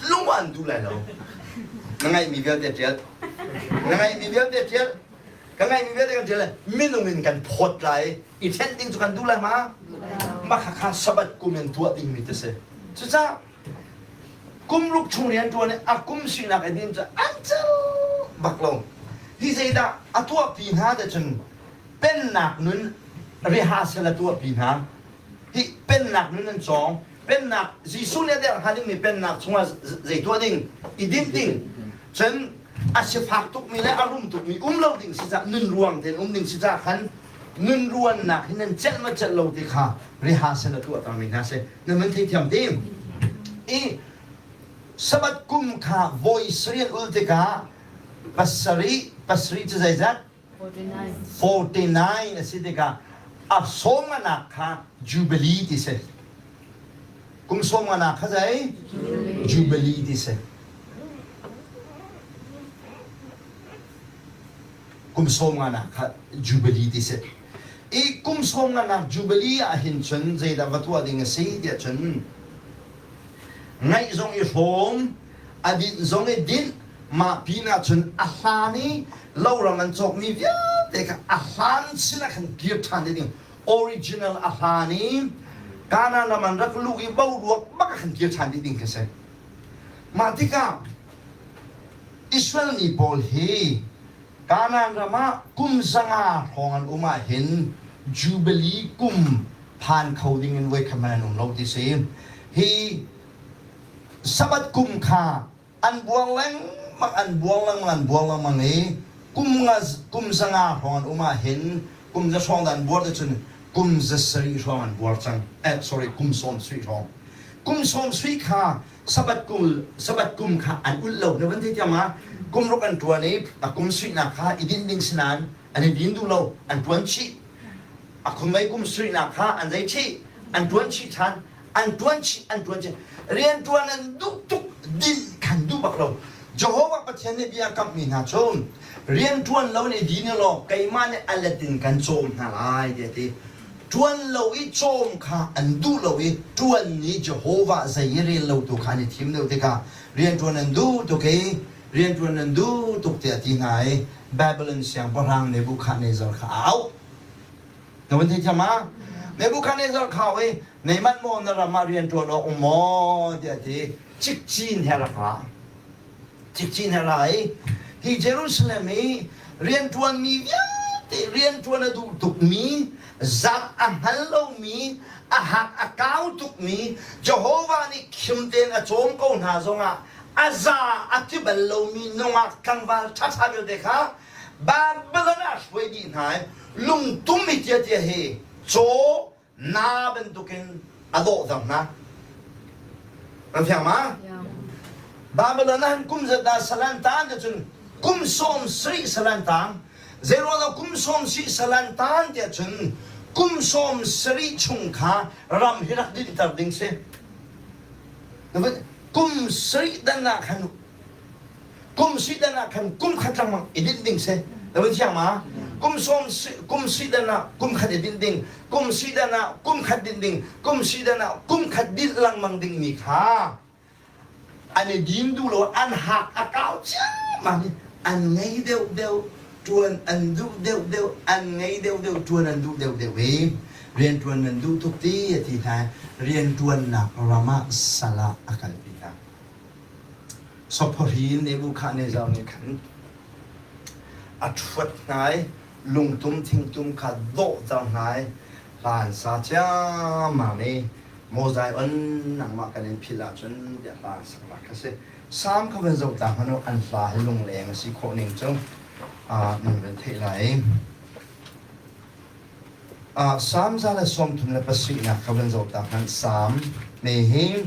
Speaker 1: lung an duh lai lo. Na ngaihmi vialte ṭial. Na ngaihmi vialte ṭial. Ka ngaihmi vialte kan ṭial lai. Minung in kan phawt lai. I ṭhen ding cu kan duh lai ma? Mah khakha Sabbath kum in tuah dingmi ti si. Cucaah kum ruk chung rian ṭuan i a kum sinak i din cu an cel bak lo. Hi zeidah a tuahpi hna te cun pennak nun rehearsal a tuahpi hna. Hi pennak nun an cawng. Pennak Jesuh nih a derh hnga dingmi pennak chungah zei tuah ding? I dinh ding. Cun a sifak tukmi le a rum tukmi um lo ding si cah nun ruang tein um ding si cah khan nun ruannak hi nan celh ma celh lo ti kha rehearsal a tuahtermi hna si. Nan van theithiam ti? I Sabbath kum kha voi sarih ul tikah pasarih pasarih cu zeizat? 49 a si tikah a sawm-nganak kha Jubilee ti si. Kum sawm-nganak kha zei? Jubilee ti si. Kum sawm-nganak kha Jubilee ti si. I kum sawm-nganak Jubilee ah hin cun zeidah va tuah ding a si tiah cun ngaih zong i hrawm, a dinh zong i dinh, mah pinah cun a hlan i loram an cawkmi vialte kha a hlan sinah khan kir ṭhan te ding original a hlan i Kanaan ram an rak luh i boruak bak ah khan kir ṭhan dih ding khi si. Mah tikah Israel mi pawl hi Kanaan ram ah kum 500 hrawng an um ahhin Jubilee kum phan kho ding in voikhat hmanh an um lo ti si. Hi Sabbath kum kha an buang lengmang an buang lengmang an buang lengmang i kum nga kum 500 hrawng an um ahhin kum za hrawng dah an buar te cun kum 700 hrawng an buar cang eh sorry kum 70 hrawng kum 70 kha Sabbath kum Sabbath kum kha an ulh lo na van thei thiam ma kum ruk an tuan i a kum suihnak kha i dinh ding si nain an i din duh lo an tuan chih a khumei kum suihnak kha an zei chih an tuan chih than an ṭuan chih an ṭuan chih rian ṭuan an duh tuk dinh khan duh bak lo Jehovah Pathian nih bia kamhmi hna cu rian ṭuan lo in i din law keimah nih a let in kan cawm hna lai tiah a ti ṭuan lo i cawm kha an duh lo i ṭuan ni Jehovah zei i rel lo tu kha an i thim deuh tikah rian ṭuan an duh tuk i rian ṭuan an duh tuk tiah a ti hna i Babylon siangpahrang Nebuchadnezzar kha a auh Na van theithiam ah? Nebuchadnezzar khau i neimanh maw na ram ah rian ṭuan awk um maw tiah a ti. Cikcin he rak ra. Cikcin he ra i hi Jerusalem i rianṭuanmi vialte rianṭuan a duh tukmi, zat a hngal lomi, a hak a kau tukmi, Jehovah nih khim tein a cawm ko hna zongah a za a ti bal lomi nungak tlangval ṭhaṭha vialte kha Babylon ah hruai dih hna i lungtum i tiatia hi caw na bantukin a dawhter hna. Nan fiang ma? Babylon ah hin kum zat dah salan tan ti cun kum 70 salan tang. Zeiruangah kum 70 salan tan tiah cun kum 70 chung kha ram hi rak dinhter ding si. Kum sarih dan ah khan kum sarih dan ah khan kum khat lengmang i dinh ding si. Na vun thiang ma? Kum sawm kum sarih dan ah kum khat i dinh ding, kum sarih dan ah kum khat dinh ding, kum sarih dan ah kum khat dinh lengmang ding mi kha an i din duh lo, an hak a kau ciammam i an ngei deuhdeuh, ṭuan an duh deuhdeuh, an ngei deuhdeuh, ṭuan an duh deuhdeuh i rianṭuan nan duh tuk ti a ti hna i rianṭuannak ram ah sal ah a kalpi hna. Sophorhi Nebuchadnezzar nih khan a ṭhuat hna i lungtum thingtum kha dawhter hna i hla an sa ciammam i Maw Zion, nangmah kan in philh ahcun tiah hla an saknak kha si. Salm kha van zoh ta hmanh u, an hla hi lungleng a si khawh ning cu nan van theih lai. Salm 137nak kha van zoh ta hmanh. Salm me hi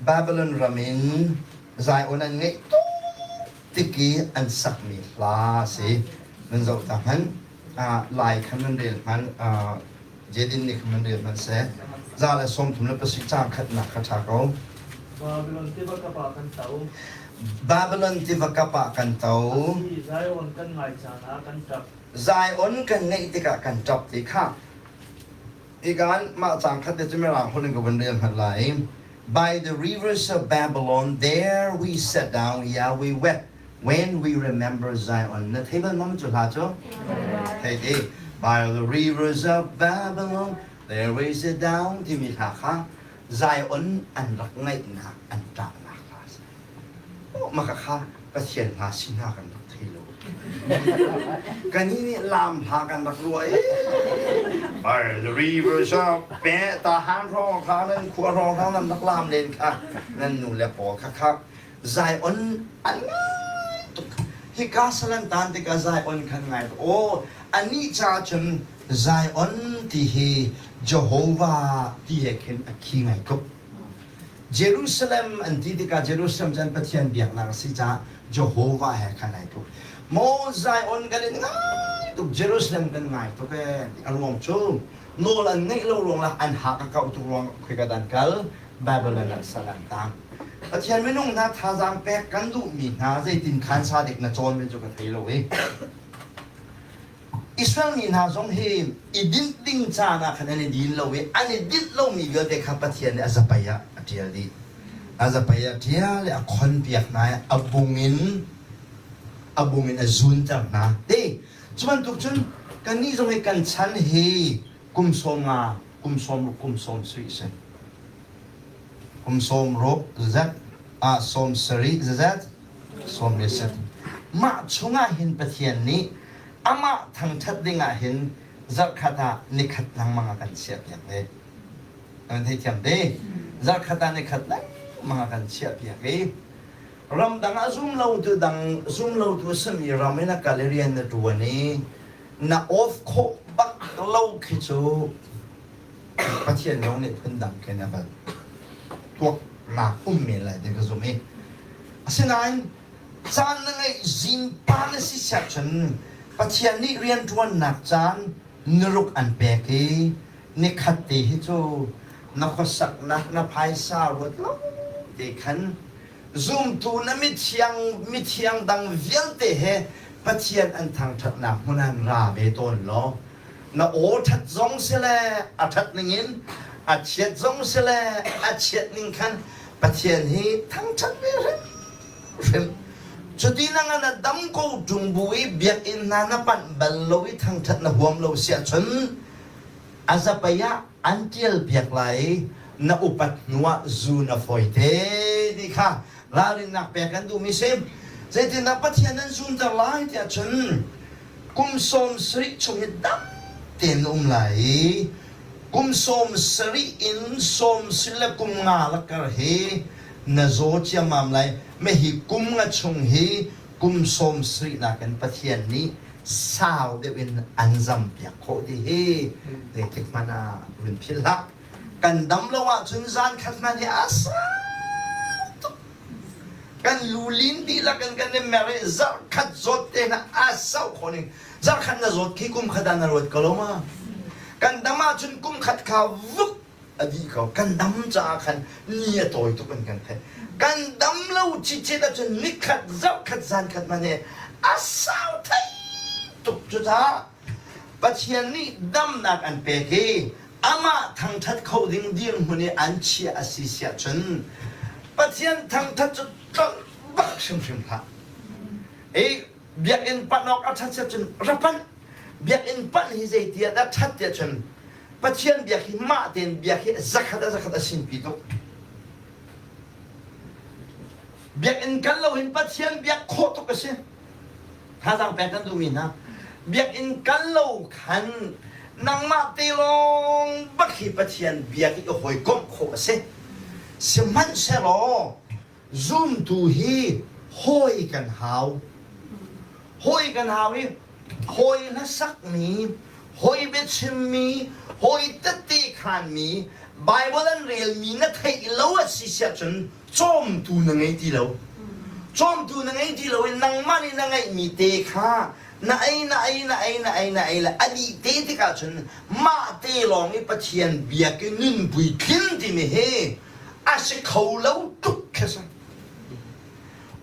Speaker 1: Babylon ram in Zion an ngeih tuk tik i an sakmi hla a si. Van zoh ta hmanh. Lai khan nan rel hmanh. Jedin nih khan rel hmanh seh. 137 caang khatnak kha ṭha ko.
Speaker 2: Babylon tiva kap ah kan to.
Speaker 1: Babylon tiva kap ah kan to.
Speaker 2: Asi, Zion kan ngai caan ah kan ṭap.
Speaker 1: Zion kan ngaih tikah kan ṭap ti kha. Ikan mah caang khat te cu mirang holh in ka vun rel hmanh lai. By the rivers of Babylon, there we sat down, yeah, we wept. When we remember Zion, na thei bal mam cu hla cu? Thei ti. By the rivers of Babylon, there we sit down timi hla kha Zion an rak ngaihnak an ṭahnak hla a si. Oh, maka kha Pathian hla si hna kan rak thei lo. Kannih nih lam hla kan rak ruah i By the rivers of pe ta han hrawng kha nan khua hrawng kha nan rak lam len kha nan nu le pawl kha kha Zion an ngai tuk. Hika salan tan tikah Zion khan ngai tuk. Aw, anih caah cun Zion ti hi Jehovah ti he khin a khi ngai tuk. Jerusalem an ti tikah Jerusalem cu an Pathian biaknak a si caah Jehovah he khan ai tuk. Maw Zion kan in ngai tuk, Jerusalem kan ngai tuk ee. A ruang cu nawl an ngeih lo ruang lah an hak a kauh tuk ruang khoi ka dan kal Babylon ah sal an tang. Pathian minung hna thazaang pek kan duhmi hna zeitin khan sa dik na cawn men cu ka thei lo i Israel mi hna zong hi i dinh ding caan ah khan an i din lo i an i dinh lomi vialte kha Pathian nih a zapei ah a ṭial dih. A zapei ah ṭial i a khonpiak hna i a bung in a bung in a zunter hna. Ti cu bantuk cun kannih zong hi kan chan hi kum sawm nga, kum sawm ruk, kum sawm sarih si. Kum sawm ruk zat ah sawm sarih zazat sawm le sat. Mah chungah hin Pathian nih amah thangṭhat dingah hin zarhkhat ah nikhat lengmang a kan chiahpiak ve. Nan theithiam te? Zarhkhat ah nikhat lengmang a kan chiahpiak i ramdang ah zum lotu dang zum lotu simi ram in a kal i rian na ṭuan i na off khawh bak lo khi cu Pathian zong nih phundang khin a van tuaknak um men lai ti ka zumh i asinain caan na ngeih zingpa na si siah cun Pathian nih rianṭuannak caan niruk an pek i nikhat te hi cu na khuasaknak na phaisa ruat lo te khan Zumtu na mithiang mithiang dang vialte he Pathian an thangṭhatnak hmun ah ra ve tawn law na aw ṭhat zong sile a ṭhat ningin a chiat zong sile a chiat ning khan Pathian hi thangṭhat ve hrimhrim. Cuti na ngan a dam ko ṭung bu i biakinn hna na panh bal lo i thangṭhat na huam lo si ahcun a zapei ah an ṭialpiak lai i na upat hnuah zu na fawi te ti kha ralrinnak pek an duhmi si. Zeitindah Pathian nan zumter lai tiah cun kum sawm sarih chung hi dam tein na um lai i kum sawm sarih in sawm sarih le kum nga lakar hi na zaw ciammam lai. Mah hi kum nga chung hi kum sawm sarih nakin Pathian nih sau deuh in an zampiak khawh ti hi zeitik hmanh ah run philh hlah. Kan dam lo ahcun zan khat hmanh hi a sau tuk. Kan lu lin dihlak in kan i mer i zarh khat zawt te hna a sau khawh ning. Zarh khat na zawt khi kum khat ah na ruat ko lo ma? Kan dam ahcun kum khat kha vuk. A dih ko. Kan dam caah khan ni a tawi tuk in kan theih. Kan dam lo cicet ahcun nikhat zarhkhat zankhat hmanh hi a sau thei tuk. Cucaah Pathian nih damnak an pek i amah thangṭhat kho ding dirhmun i an chiah a si siah cun Pathian thangṭhat cu tlolh bak hrimhrim hlah. I biakinn panh awk a ṭhat siah cun ra panh. Biakinn panh hi zeiti ah dah ṭhat tiah cun Pathian biak hi mah tein biak hi zakhat a zakhat a sinpi tuk. Biakinn kal lo hin Pathian biak khawh tuk a si. Thazaang pek kan duhmi hna. Biakinn kal lo khan nangmah te lawng bak hi Pathian biak i hawikomh khawh a si. Sihmanhsehlaw zumtu hi hawi kan hau. Hawi kan hau i hawi hlasakmi, hawi biachimmi, hawi tette khanmi, Bible an relmi na theih lo a si siah cun cawmtu na ngei ti lo. Cawmtu na ngei ti lo i nangmah nih na ngeihmi te kha na ei na ei na ei na ei na ei le a dih te tikah cun mah te lawng i Pathian biak i nun puitlin timi hi a si kho lo tuk khi si.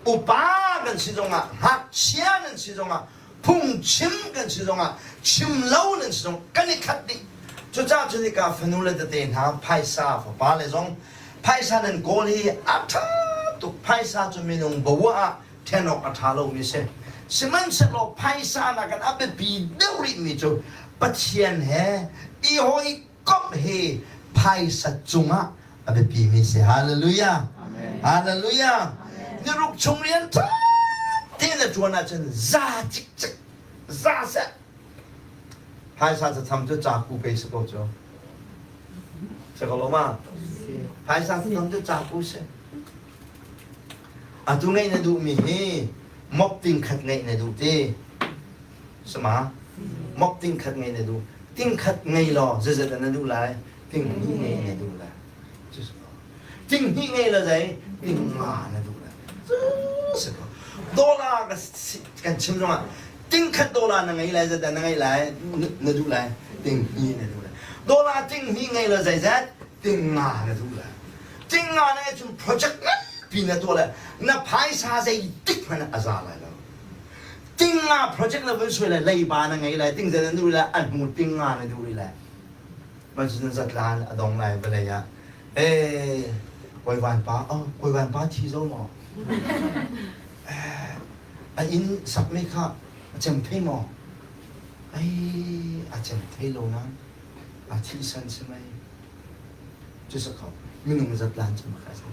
Speaker 1: Upa kan si zongah, ngakchia nan si zongah, phungchim kan si zongah, chim lo nan si zong kan i khat dih. Cucaah cun hika fanu le tete hna phaisa fapa le zong phaisa nan kawl hi a ṭha tuk. Phaisa cu minung bo ah ṭhen awk a ṭha lomi si. Sihmanhsehlaw phaisa nakin a biapi deuh rihmi cu Pathian he i hawikomh hi phaisa cungah a biapimi si. Hallelujah. Hallelujah. Niruk chung rian ṭha tein na ṭuan ahcun za cikcek za seh. Phaisa catham cu caku pei si ko cu. Si ko lo ma? Phaisa catham cu caku si. Atu ngeih na duhmi hi mok ting khat ngeih na duh ti. Sama? Mok ting khat ngeih na duh. Ting khat ngei law zeizat na duh lai? Ting hnih ngei na duh lai. Ting hnih ngei la zei ting nga na duh lai. Si ko. Dollar kan chim zongah ting khat dollar na ngei lai zeizat na ngei lai na duh lai ting hnih na duh lai. Dollar ting hnih ngei la zeizat ting nga na duh lai. Ting nga na ngei cun project nganpi na tuah lai. Na phaisa zeitik hmanh a za lai lo. Ting nga project na vun suai lai leiba na ngei lai ting zan na duh lai a hnu ting nga na duh rih lai. Macun zatlan a dong lai vawlei ah ee kawivan pa oh kawivan pa thi zo maw a inn sakmi kha a cem thei maw ai a cem thei lo na a thi san si mei cu sa kho minung zatlan cu maka sa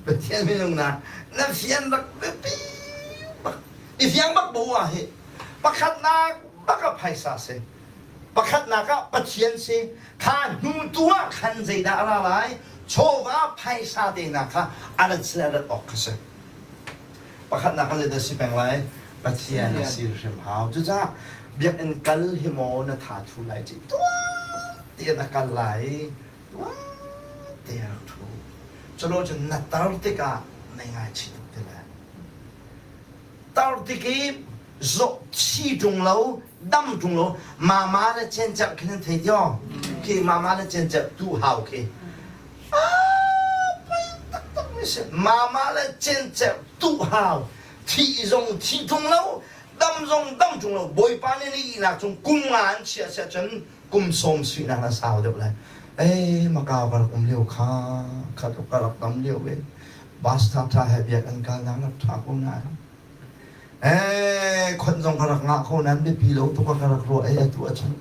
Speaker 1: Pathian minung na na fian rak biapi bak i fiang bak bo ah hi pakhatnak bak a phaisa si Pakhatnak ah Pathian si kha hnu tu ah khan zeidah a ra lai? Chawva phaisa te hna kha a rat sila rat awk kha si. Pakhatnak ah zeidah si peng lai? Pathian a si hrim hau. Cucaah biakinn kal hi maw na tha thu lai ci tuah te na kal lai tuah te rak thu. Culo cun na tar tikah nai ngaichih tuk ti lai. Tar tik i zawh thi ṭung lo dam ṭung lo mama le cencerh khi nan thei tio khi mama le cencerh tu hau khi poi taktak mi si mama le cencerh tu hau thi zong thi ṭung lo dam zong dam ṭung lo bawipa nih ni ihnak cung kum nga an chiah siah cun kum sawm suinak a sau deuh lai eh makau ka rak um lio kha kha ka rak dam lio ve bus tha tha he biak an kal nak rak tha ko na Eh, khon zong ka rak ngah ko nan biapi lo tuk ka rak ruah ei atu achun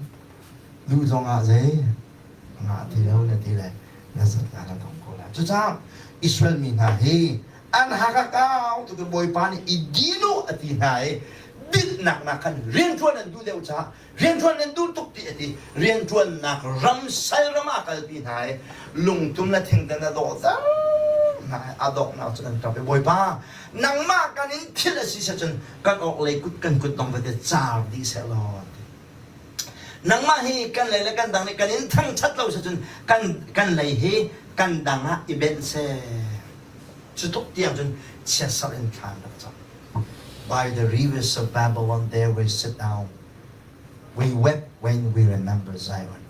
Speaker 1: duh zong ah zei ngah ti lo na ti le na zat la na dong ko la cucaah Israel mi hna hi an hak a kau tuk bawipa nih i dinu a ti hna i dinnak nak khan rianṭuan an duh deuh caah Rianṭuan nan duh tuk ti a ti. Rianṭuannak ram sal ram ah kalpi hna i lungtum le thingtan a dawh zar hna i a donghnak cu kan ṭap i Bawipa nangmah kan in thil a si cun kan awk lei kut kan kut dong vete car dih seh law ti. Nangmah hi kan lei le kan dang nih kan in thangṭhat lo si cun kan kan lei hi kan dang ah i benh seh. Cu tuk tiang cun chiatserh in thlan rak cam. By the rivers of Babylon there we sit down. We wept when we remember Zion.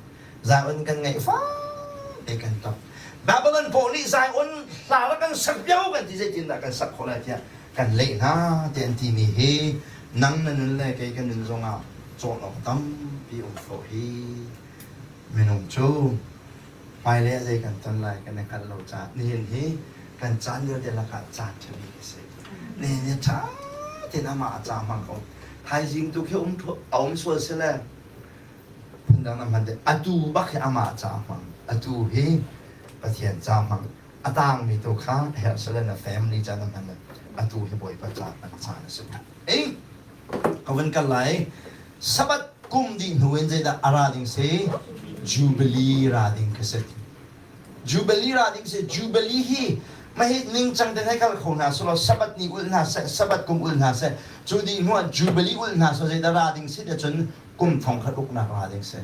Speaker 1: Zion kan ngaih fak. Hei kan tap. Babylon pawl nih Zion hla rak kan sak lio kan ti zeitindah kan sak khawh lai tiah kan leh hna ti an timi hi nang na nun le kei ka nun zongah cawn awk tampi um fawh hi minung cu hmailei ah zei kan ton lai kan i hngalh lo caah nihin hi kan caan vialte lakah caan ṭha bik a si. Nihin hi ṭha tein amah a ca hmang ko. Thaizing tu khi um a um sual si le phundang na hman atu bak hi amah ca hmang atu hi Pathian ca hmang a tangmi tu kha herh sile na family ca na hman atu hi Bawipa ca hman caan a si. Ei ka vun kal lai Sabbath kum dih hnu in zeidah a ra ding si Jubilee ra ding ka si. Jubilee ra ding si Jubilee hi mahi ningcang te hei kal kho hna selaw Sabbath ni ul hna seh Sabbath kum ul hna seh cu dih hnu ah Jubilee ul hna seh zeidah ra ding si ti cun kum thong khat uknak ra ding si.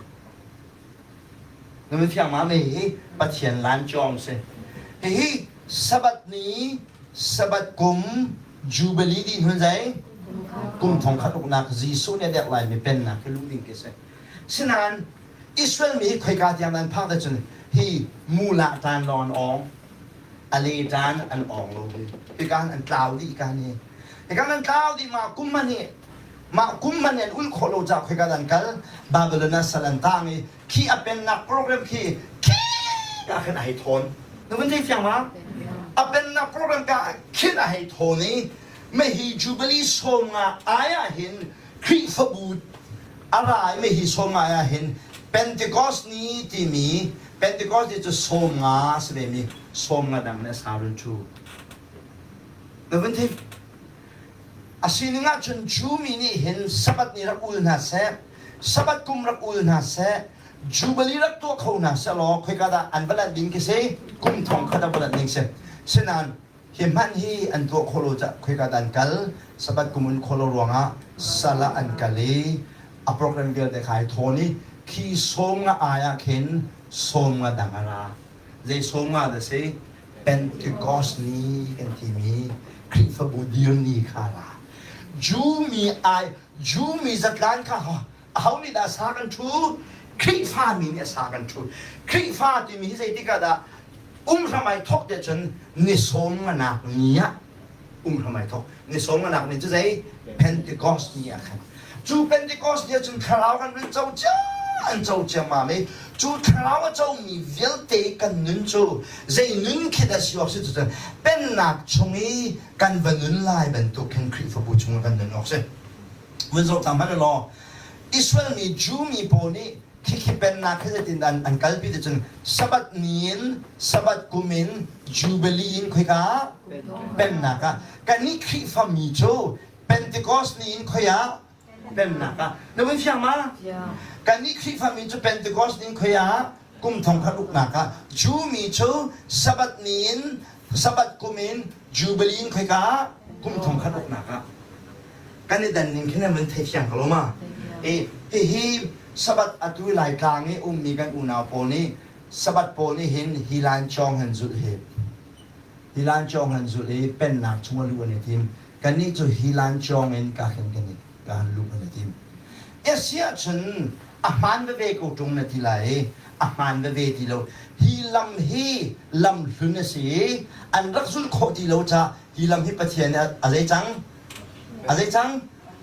Speaker 1: Na fiang ma me hi Pathian lan cawng si. Hihi Sabbath ni Sabbath kum Jubilee dih hnun zei kum thong khat uknak Jesuh nih a dek lai mi pennak hi luh ding khi si. Sinain Israel mi hi khoika tiang nan phak te cun hi mula tan lawng an awng a le tan an awng lo hi hika an tlau dih ka ni hika an tlau dih ma kum man hi mah kum man an ul khawh lo ca khoika an kal Babylon ah sal an tang i khi a pennak program khi khi ka khin a hei thawn na vun thei fiang ma a pennak program ka khin a hei thawn i me hi Jubilee sawm nga ai ah hin Khrihfabu a ra i me hi sawm nga ah hin Pentecost ni timi Pentecost ni cu sawm nga a si ve mi sawm nga dang nih a sa run thu na vun thei A sining ahcun Jew mi nih hin Sabbath ni rak ul hna seh, Sabbath kum rak ul hna seh, Jubilee rak tuah kho hna seh law khoika dah an va lanh ding khi si? Kum thong khat ah va lanh ding si. Sinain hi hmanh hi an tuah khawh lo caah khoika dah an kal? Sabbath kum un khawh lo ruangah sal ah an kal i a program vialte kha ai thawn i khi sawm nga ai ah khin sawm nga dang a ra. Zei sawm nga dah si? Pentecost ni kan timi Khrihfabu dir ni kha ra. Jew mi ai Jew mi zatlan kha aho nih dah sa kan thu? Khrihfa mi nih sa kan thu. Khrihfa timi hi zeitik ah dah um hram ai thawk te cun ni sawm nganak ni ah um hram ai thawk. Ni sawm nganak ni cu zei? Pentecost ni ah khan. Cu Pentecost ni ah cun thlarau kan rin co cia an co ciammam i cu thlarau a comi vialte kan nun cu zei nun khi dah si awk si cu pennak chung i kan va nun lai bantuk khin Khrihfabu chung ah kan nun awk si. Vun zoh ta hmanh law Israel mi Jew mi pawl nih khikhi pennak khi zeitin dah an kalpi ti cun Sabbath ni in Sabbath kum in Jubilee in khoika pennak ah kannih Khrihfa mi cu Pentecost ni in khoi ah pennak ah na vun fiang ma kannih Khrihfa mi cu Pentecost ni in khoi ah kum thong khat uknak ah Jew mi cu Sabbath ni in Sabbath kum in Jubilee in khoika kum thong khat uknak ah kan i dan ning khi nan vun thei fiang ko lo ma i hihi Sabbath atu Laitlang i ummi kan unau pawl nih Sabbath pawl nih hin hi lan cawng han zulh hi hi lan cawng han zulh i pennak chung a luh an i tim kannih cu hi lan cawng in ka khin kan i ka han luh an i tim asi ahcun a hmaan veve ko ṭung na ti lai i a hmaan veve ti lo hi lam hi lam hlun a si i an rak zulh khawh ti lo caah hi lam hi Pathian nih a zei cang A zei cang?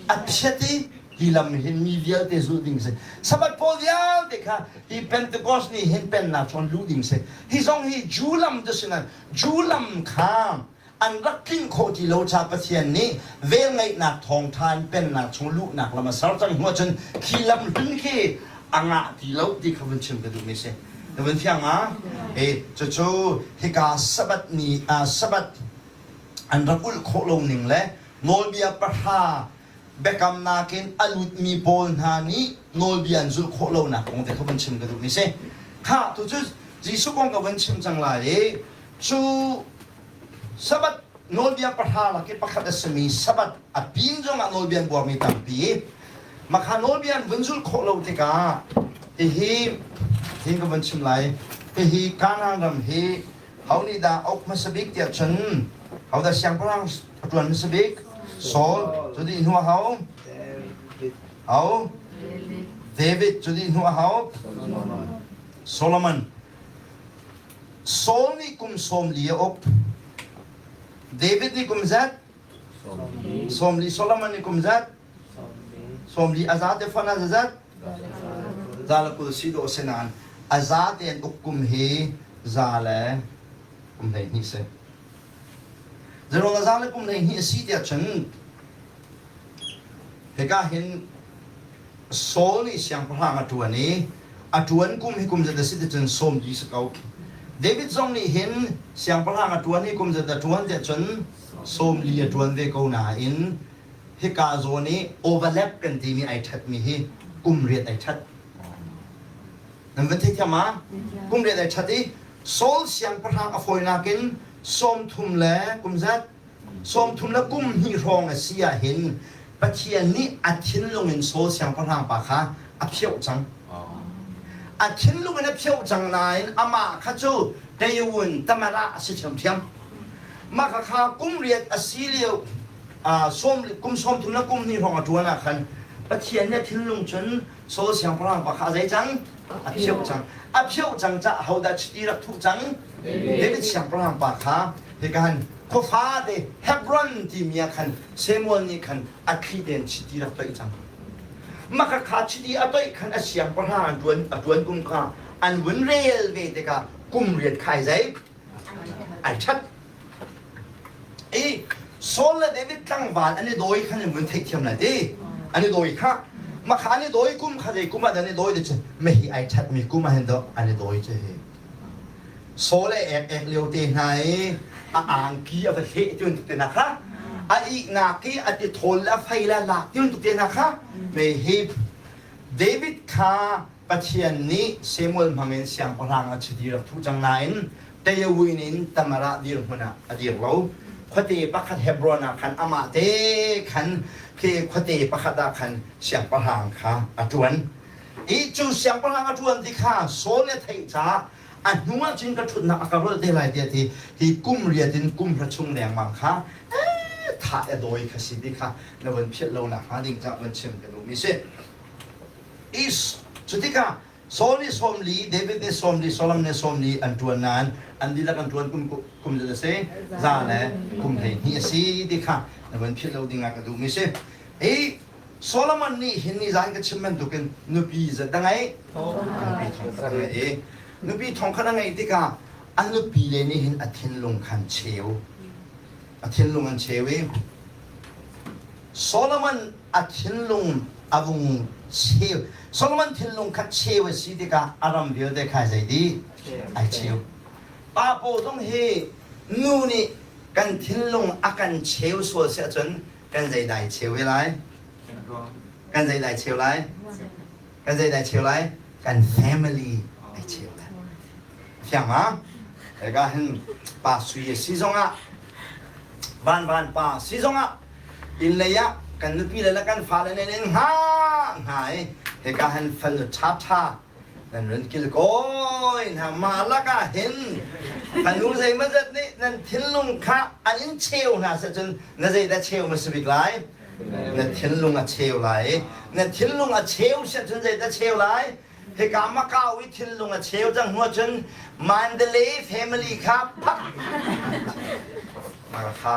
Speaker 1: A phiat i hi lam hin mi vialte zulh ding si. Sabbath pawl vialte kha hi Pentecost nih hin pennak chuan luh ding si. Hi zong hi Jew lam cu si nain Jew lam kha an rak tlinh khawh ti lo ca Pathian nih velngeihnak thawngṭha in pennak chung luhnak lam a ser cang hnu ahcun khi lam hlun khi a ngah ti lo ti kha vun chim ka duhmi si. Na vun fiang ma? E, cucu hika Sabbath ni, Sabbath an rak ulh khawh lo ning le nawlbia pahra biakamnak in a lutmi pawl hna nih nawlbia an zulh khawh lonak kong te kha vun chim ka duhmi si. Kha tu cu Jesuh kong ka vun chim cang lai i cu Sabbath nawlbia pahra lak i pakhat a simi Sabbath a pin zongah nawlbia an buarmi tampi makha nawlbia an vun zulh khawh lo tikah hihi hin ka vun chim lai hihi Kanaan ram hi Ho nih dah uk hmasa bik tiah cun hodah siangpahrang a ṭuan hmasa bik? Saul. Cu dih hnu ah ho? Ho? David. Cu dih hnu ah ho? Solomon. Saul nih kum 40 a uk. David nih kum zat? 40. Solomon nih kum zat? 40. A za te fon a zat? Za le 20 si dawh si nain a za tein uk kum hi za le kum 12 si. Zeruang a za le kum 12 a si tiah cun hika hin Saul nih siangpahrang a ṭuan i a ṭuan kum hi kum zat a si ti cun sawm dih si ko. David zong nih hin siangpahrang a ṭuan i kum zat a ṭuan tiah cun 40 a ṭuan ve ko nain hika zawn i overlap kan timi ai ṭhatmi hi kum riat ai ṭhat. Nan van theithiam ma? Kum riat ai ṭhat i Saul siangpahrang a fawinak in 30 le kum zat 30 le kum hnih hrawng a si ah hin Pathian nih a thinlung in Saul siangpahrang pa kha a phioh cang. A thinlung in a phioh cang nain amah kha cu Tayawun Tamara a si ṭhiamṭhiam. Mah kha kha kum riat a si lio sawm kum 30 le kum hnih hrawng a ṭuan ah khan Pathian nih a thinlung cun Saul siangpahrang pa kha a zei cang? A phioh cang. A phioh cang caah hodah chiti rak thuh cang? David siangpahrang pa kha hika han khuafa te Hebron timi ah khan Samuel nih khan a thli tein chiti rak toih cang. Maka kha chiti a toih khan a siangpahrang an ṭuan a ṭuan kum kha an vun rel ve tikah kum riat khai zei ai ṭhat. I Saul le David tlangval an i dawi khan an vun theihthiam lai ti. An i dawi kha maka an i dawi kum kha zei kum ah dah an i dawi ti cu mehi ai ṭhatmi kum ah hin dawh an i dawi cu hi. Saul le ek ek lio te hna i a angki a va hleh ti bantuk te hna kha a ihnak i a tithawl le a fei le a lak ti bantuk te hna kha mei hi David kha Pathian nih Samuel hmangin siangpahrang a chiti rak thuh cang nain Tayawin in Tamar ah dirhmun ah a dir lo. Khuate pakhat Hebron ah khan amah te khan khi khuate pakhat ah khan siangpahrang kha a ṭuan. I cu siangpahrang a ṭuan ti kha Saul nih a theih caah a hnu ah cun ka ṭhutnak a ka rolh te lai tiah ti hi kum riat in kum hra chung lengmang kha thah a dawi kha si ti kha na von philh lo nak hnga ding caah von chim ka duhmi si. Is cu tikah Saul nih 40, David nih 40, Solomon nih 40 an ṭuan nain an dihlak an ṭuan kum kum zat a si za le kum 12 a si ti kha na von philh lo ding ah ka duhmi si. Hi Solomon nih hin nizan ka chim bantukin nupi zat a ngeih. Nupi thongkhat a ngeih i nupi thongkhat a ngeih tikah a nupi le nih hin a thinlung khan cheu. A thinlung an cheu i Solomon a thinlung a vung cheu. Solomon thinlung kha cheu a si tikah a ram vialte kha zei dih? Ai cheu. Pa pawl zong hi nu nih kan thinlung a kan cheu sual si ahcun kan zei dai cheu ve lai? Kan zei dai cheu lai? Kan zei dai cheu lai? Kan family ai cheu lai. Fiang ma? Hika hin pa sui a si zongah van van pa si zongah inn lei ah kan nupi le kan fale nih in hnga hna i hika hin fanu ṭha ṭha nan run kilkawi hna mah lakah hin fanu zeimawzat nih nan thinlung kha an in cheu hna seh cun na zeidah cheu hmasa bik lai na thinlung a cheu lai i na thinlung a cheu seh cun zeidah cheu lai hika Macau i thinlung a cheu cang hnu cun Mandalay family kha phak kha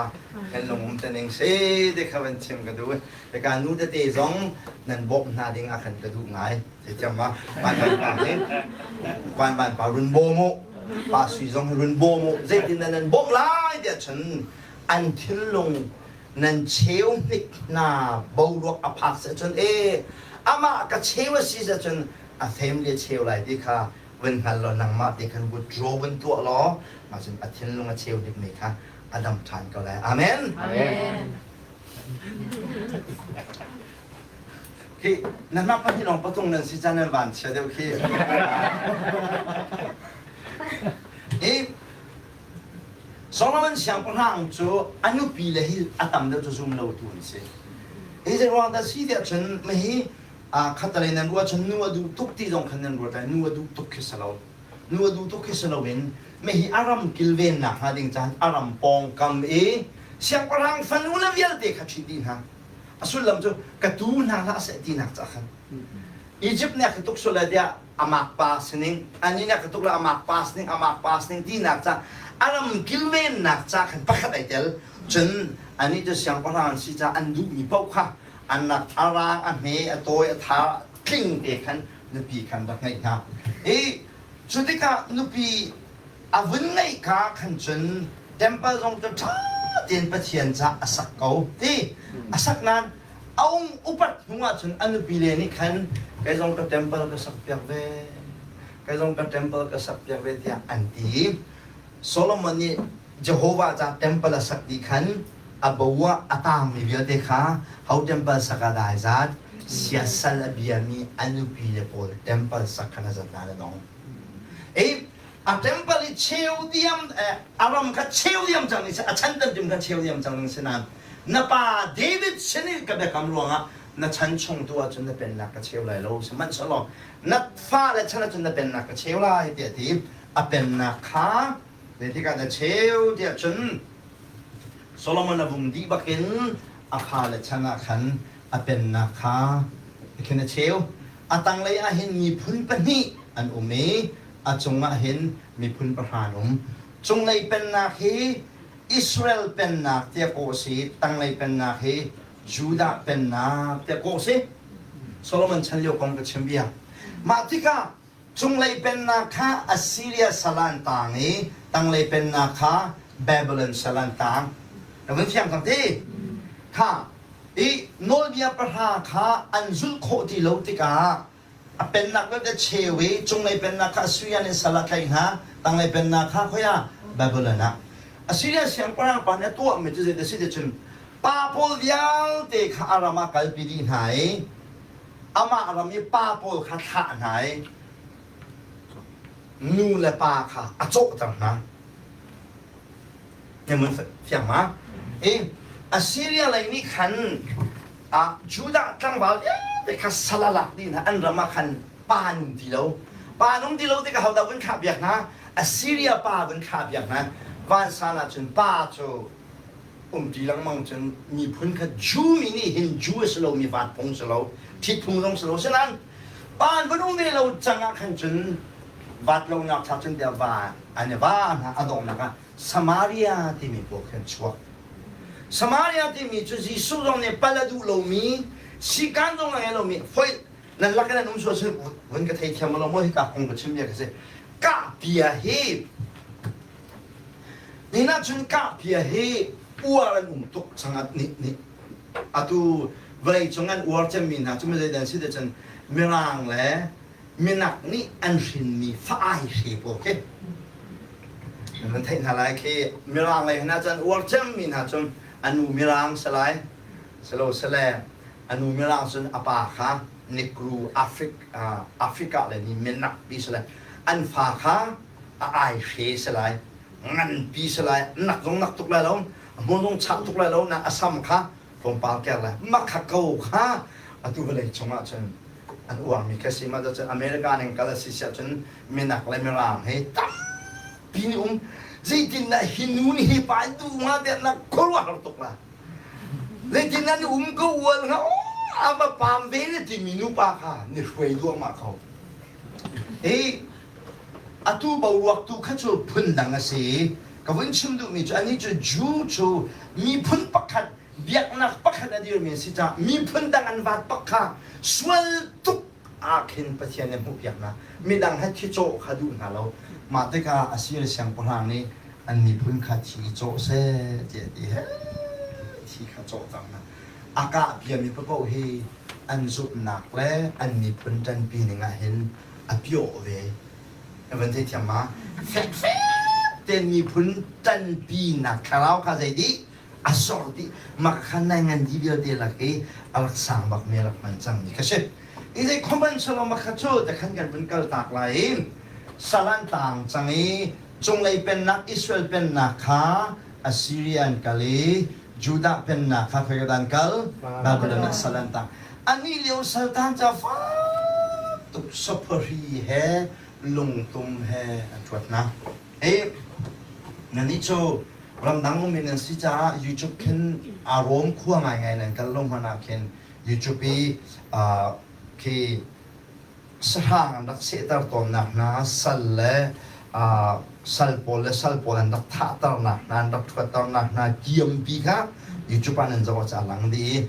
Speaker 1: kan lung um tening si te kha van chim ka duh hika nu tete zong nan bawmh hna ding ah khan ka duh ngai Zeitiang ma van van pa hi van van pa run bawm u pa sui zong hi run bawm u zeitin dah nan bawmh lai tiah cun an thinlung nan cheu hnik hna boruak a phak seh cun e amah ka cheu a si seh cun a family a cheu lai ti kha vun hngal law nangmah te khan withdraw vun tuah law mah cun a thinlung a cheu hnik mi kha a dam ṭhan ko lai amen
Speaker 3: amen
Speaker 1: Khi na hnak pahnih lawng patung nan si caan nan van chia deuh khi. I Solomon siangpahrang cu a nupi le hi a tam deuh cu zum lo tu an si. Hi zei ruang dah si tiah cun mahi khatalei nan ruah cun nu a duh tuk ti zong khan nan ruat lai nu a duh tuk khi si lo. Nu a duh tuk khi si loin mahi a ram kilvennak hnga ding caan a ram pawngkam i siangpahrang fanu le vialte kha ṭhit dih hna. A sullam cu ka tu hna hlah seh tinak ca khan. Egypt nih a ka tuk sual lai tiah amak pa sining, anih nih a ka tuk lai amak pa sining, amak pa sining tinak ca a ram kilvennak ca khan pakhat ai tel. Cun anih cu siangpahrang an si caah an duhmi paoh kha an rak a rang, a hme, a tawi, a tha tling te khan nupi khan rak ngeih hna. I cu tikah nupi a vun ngeih ka khan cun temple zong cu ṭha tein Pathian ca a sak ko ti a sak nain a um upat hnu ahcun a nupi le nih khan kei zong ka temple ka sak piak ve kei zong ka temple ka sak piak ve tiah an ti. Solomon nih Jehovah ca temple a sak dih khan a bo ah a tangmi vialte kha ho temple sak ah dah ai zat? Siasal a biami a nupi le pawl temple sak khan a zat hna le dong. I a temple i cheu diam a ram kha cheu diam cang ni a chan tantim kha cheu diam cang ning si nain na pa David sin i ka biakam ruangah na chan chung tu ahcun na pennak ka cheu lai lo sihmanhsehlaw na fale chan ahcun na pennak ka cheu lai tiah a ti. A pennak kha zeitik ah na cheu tiah cun Solomon a vung dih bakin a fale chan ah khan a pennak kha khin a cheu. A tanglei ah hin miphun pahnih an um i a cungah hin miphun pahra an um. Cunglei pennak hi Israel pennak tiah kawh a si, tanglei pennak hi Judah pennak tiah kawh a si. Solomon chan lio kong ka chim bia. Mah tikah cunglei pennak kha Assyria sal ah an taang i tanglei pennak kha Babylon sal ah an taang. Na vun fiang cang ti? Kha i nawlbia pahra kha an zulh khawh ti lo tikah a pennak vialte cheu i cunglei pennak kha Assyria nih sal ah tlaih hna, tanglei pennak kha khoi ah Babylon ah. Assyria siangpahrang pa nih a tuahmi cu zei a si ti cun pa pawl vialte kha a ram ah kalpi dih hna i amah ram i pa pawl kha thlah hna i nu le pa kha a cawhter hna. Mun fiang ma? I Assyria lei nih khan Judah tlangval vialte kha sal a lak dih hna. An ram ah khan pa an um ti lo. Pa an um ti lo tikah hodah vun thlah piak hna? Assyria pa vun thlah piak hna. Vansan ah cun pa cu um ti lengmang cun miphun kha Jew mi nih hin Jew a si lomi vat phung si lo, ṭhit phung zong si lo. Asinain pa an vun um ve lo cang ah khan cun vat lonak thla cun tiah va an i va hna a donghnak ah Samaria timi pawl khi an chuak. Samaria timi cu Jesuh zong nih pal a duh lomi, sikan zong a ngei lomi, foi nan lak in an um sual cun vun ka theithiam lo maw hika kong ka chim bia ka si. Kahpia hi nihin ahcun kahpia hi uar an um tuk cang nih nih atu vawlei cung an uar cemmi hna cu zei dan si te cun mirang le minak nih an hrinmi fa-ai hre pawl khi nan theih hna lai khi. Mirang lei hna cun uar cemmi hna cun a nu mirang si lai silo sile a nu mirang cun a pa kha Negro Africa le ni minak pi si lai, an fa kha a ai hre si lai, nganpi si lai, nak zong nak tuk lai lo, a hmur zong chak tuk lai lo na a sam kha tlawmpal ker lai makha ko kha atu vawlei cungah cun an uarmi kha si. Mah cun America ning kal a si siah cun minak le mirang hi tampi nih um zeitindah hi nu nih hi pa in duh hnga tiah na khuaruahhar tuk la zeitindah ni um ko ual hnga a va pam ve le timi nupa kha ni hruai duahmah ko. Hi atu boruak tu kha cu phundang a si. Ka vun chim duhmi cu anih cu Jew cu miphun pakhat biaknak pakhat a dirmi an si caah miphun dang an vat bak kha sual tuk ah khin Pathian nih hmuhpiak hna. Midang he thi cawh kha duh hna lo. Mah tikah Assyria siangpahrang nih an miphun kha thi i cawh seh tiah a ti. He thi kha cawh cang hna. A kah biami paoh hi an zumhnak le an miphun ṭanpi ning ah hin a piawh ve. Na van theithiam ma? Fekfek tein miphun ṭanpinak thlarau kha zei dih a sor dih. Mah kha nai ngan di vialte lak i a rak sang bakmi a rak hman cangmi kha si. I zei khuaman shalom kha cu te khan kan vun kal tak lai i sal an tang cang i cunglei pennak Israel pennak kha Assyria an kal i Judah pennak kha khoika dah an kal? Babylon ah sal an tang. Anih lio saltan ca fak tuk sophari he lungtum he an ṭhuat hna. Hi nannih cu ramdang ummi nan si caah YouTube khin aa rawm khua ngaingai nan kal lo hmanh ah khin YouTube i khi. Sahrang an rak sehter tawnnak hna sal le sal pawl le sal pawl an rak thahternak hna, an rak ṭhuatternak hna kiampi kha YouTube ah nan zoh ah a lang dih i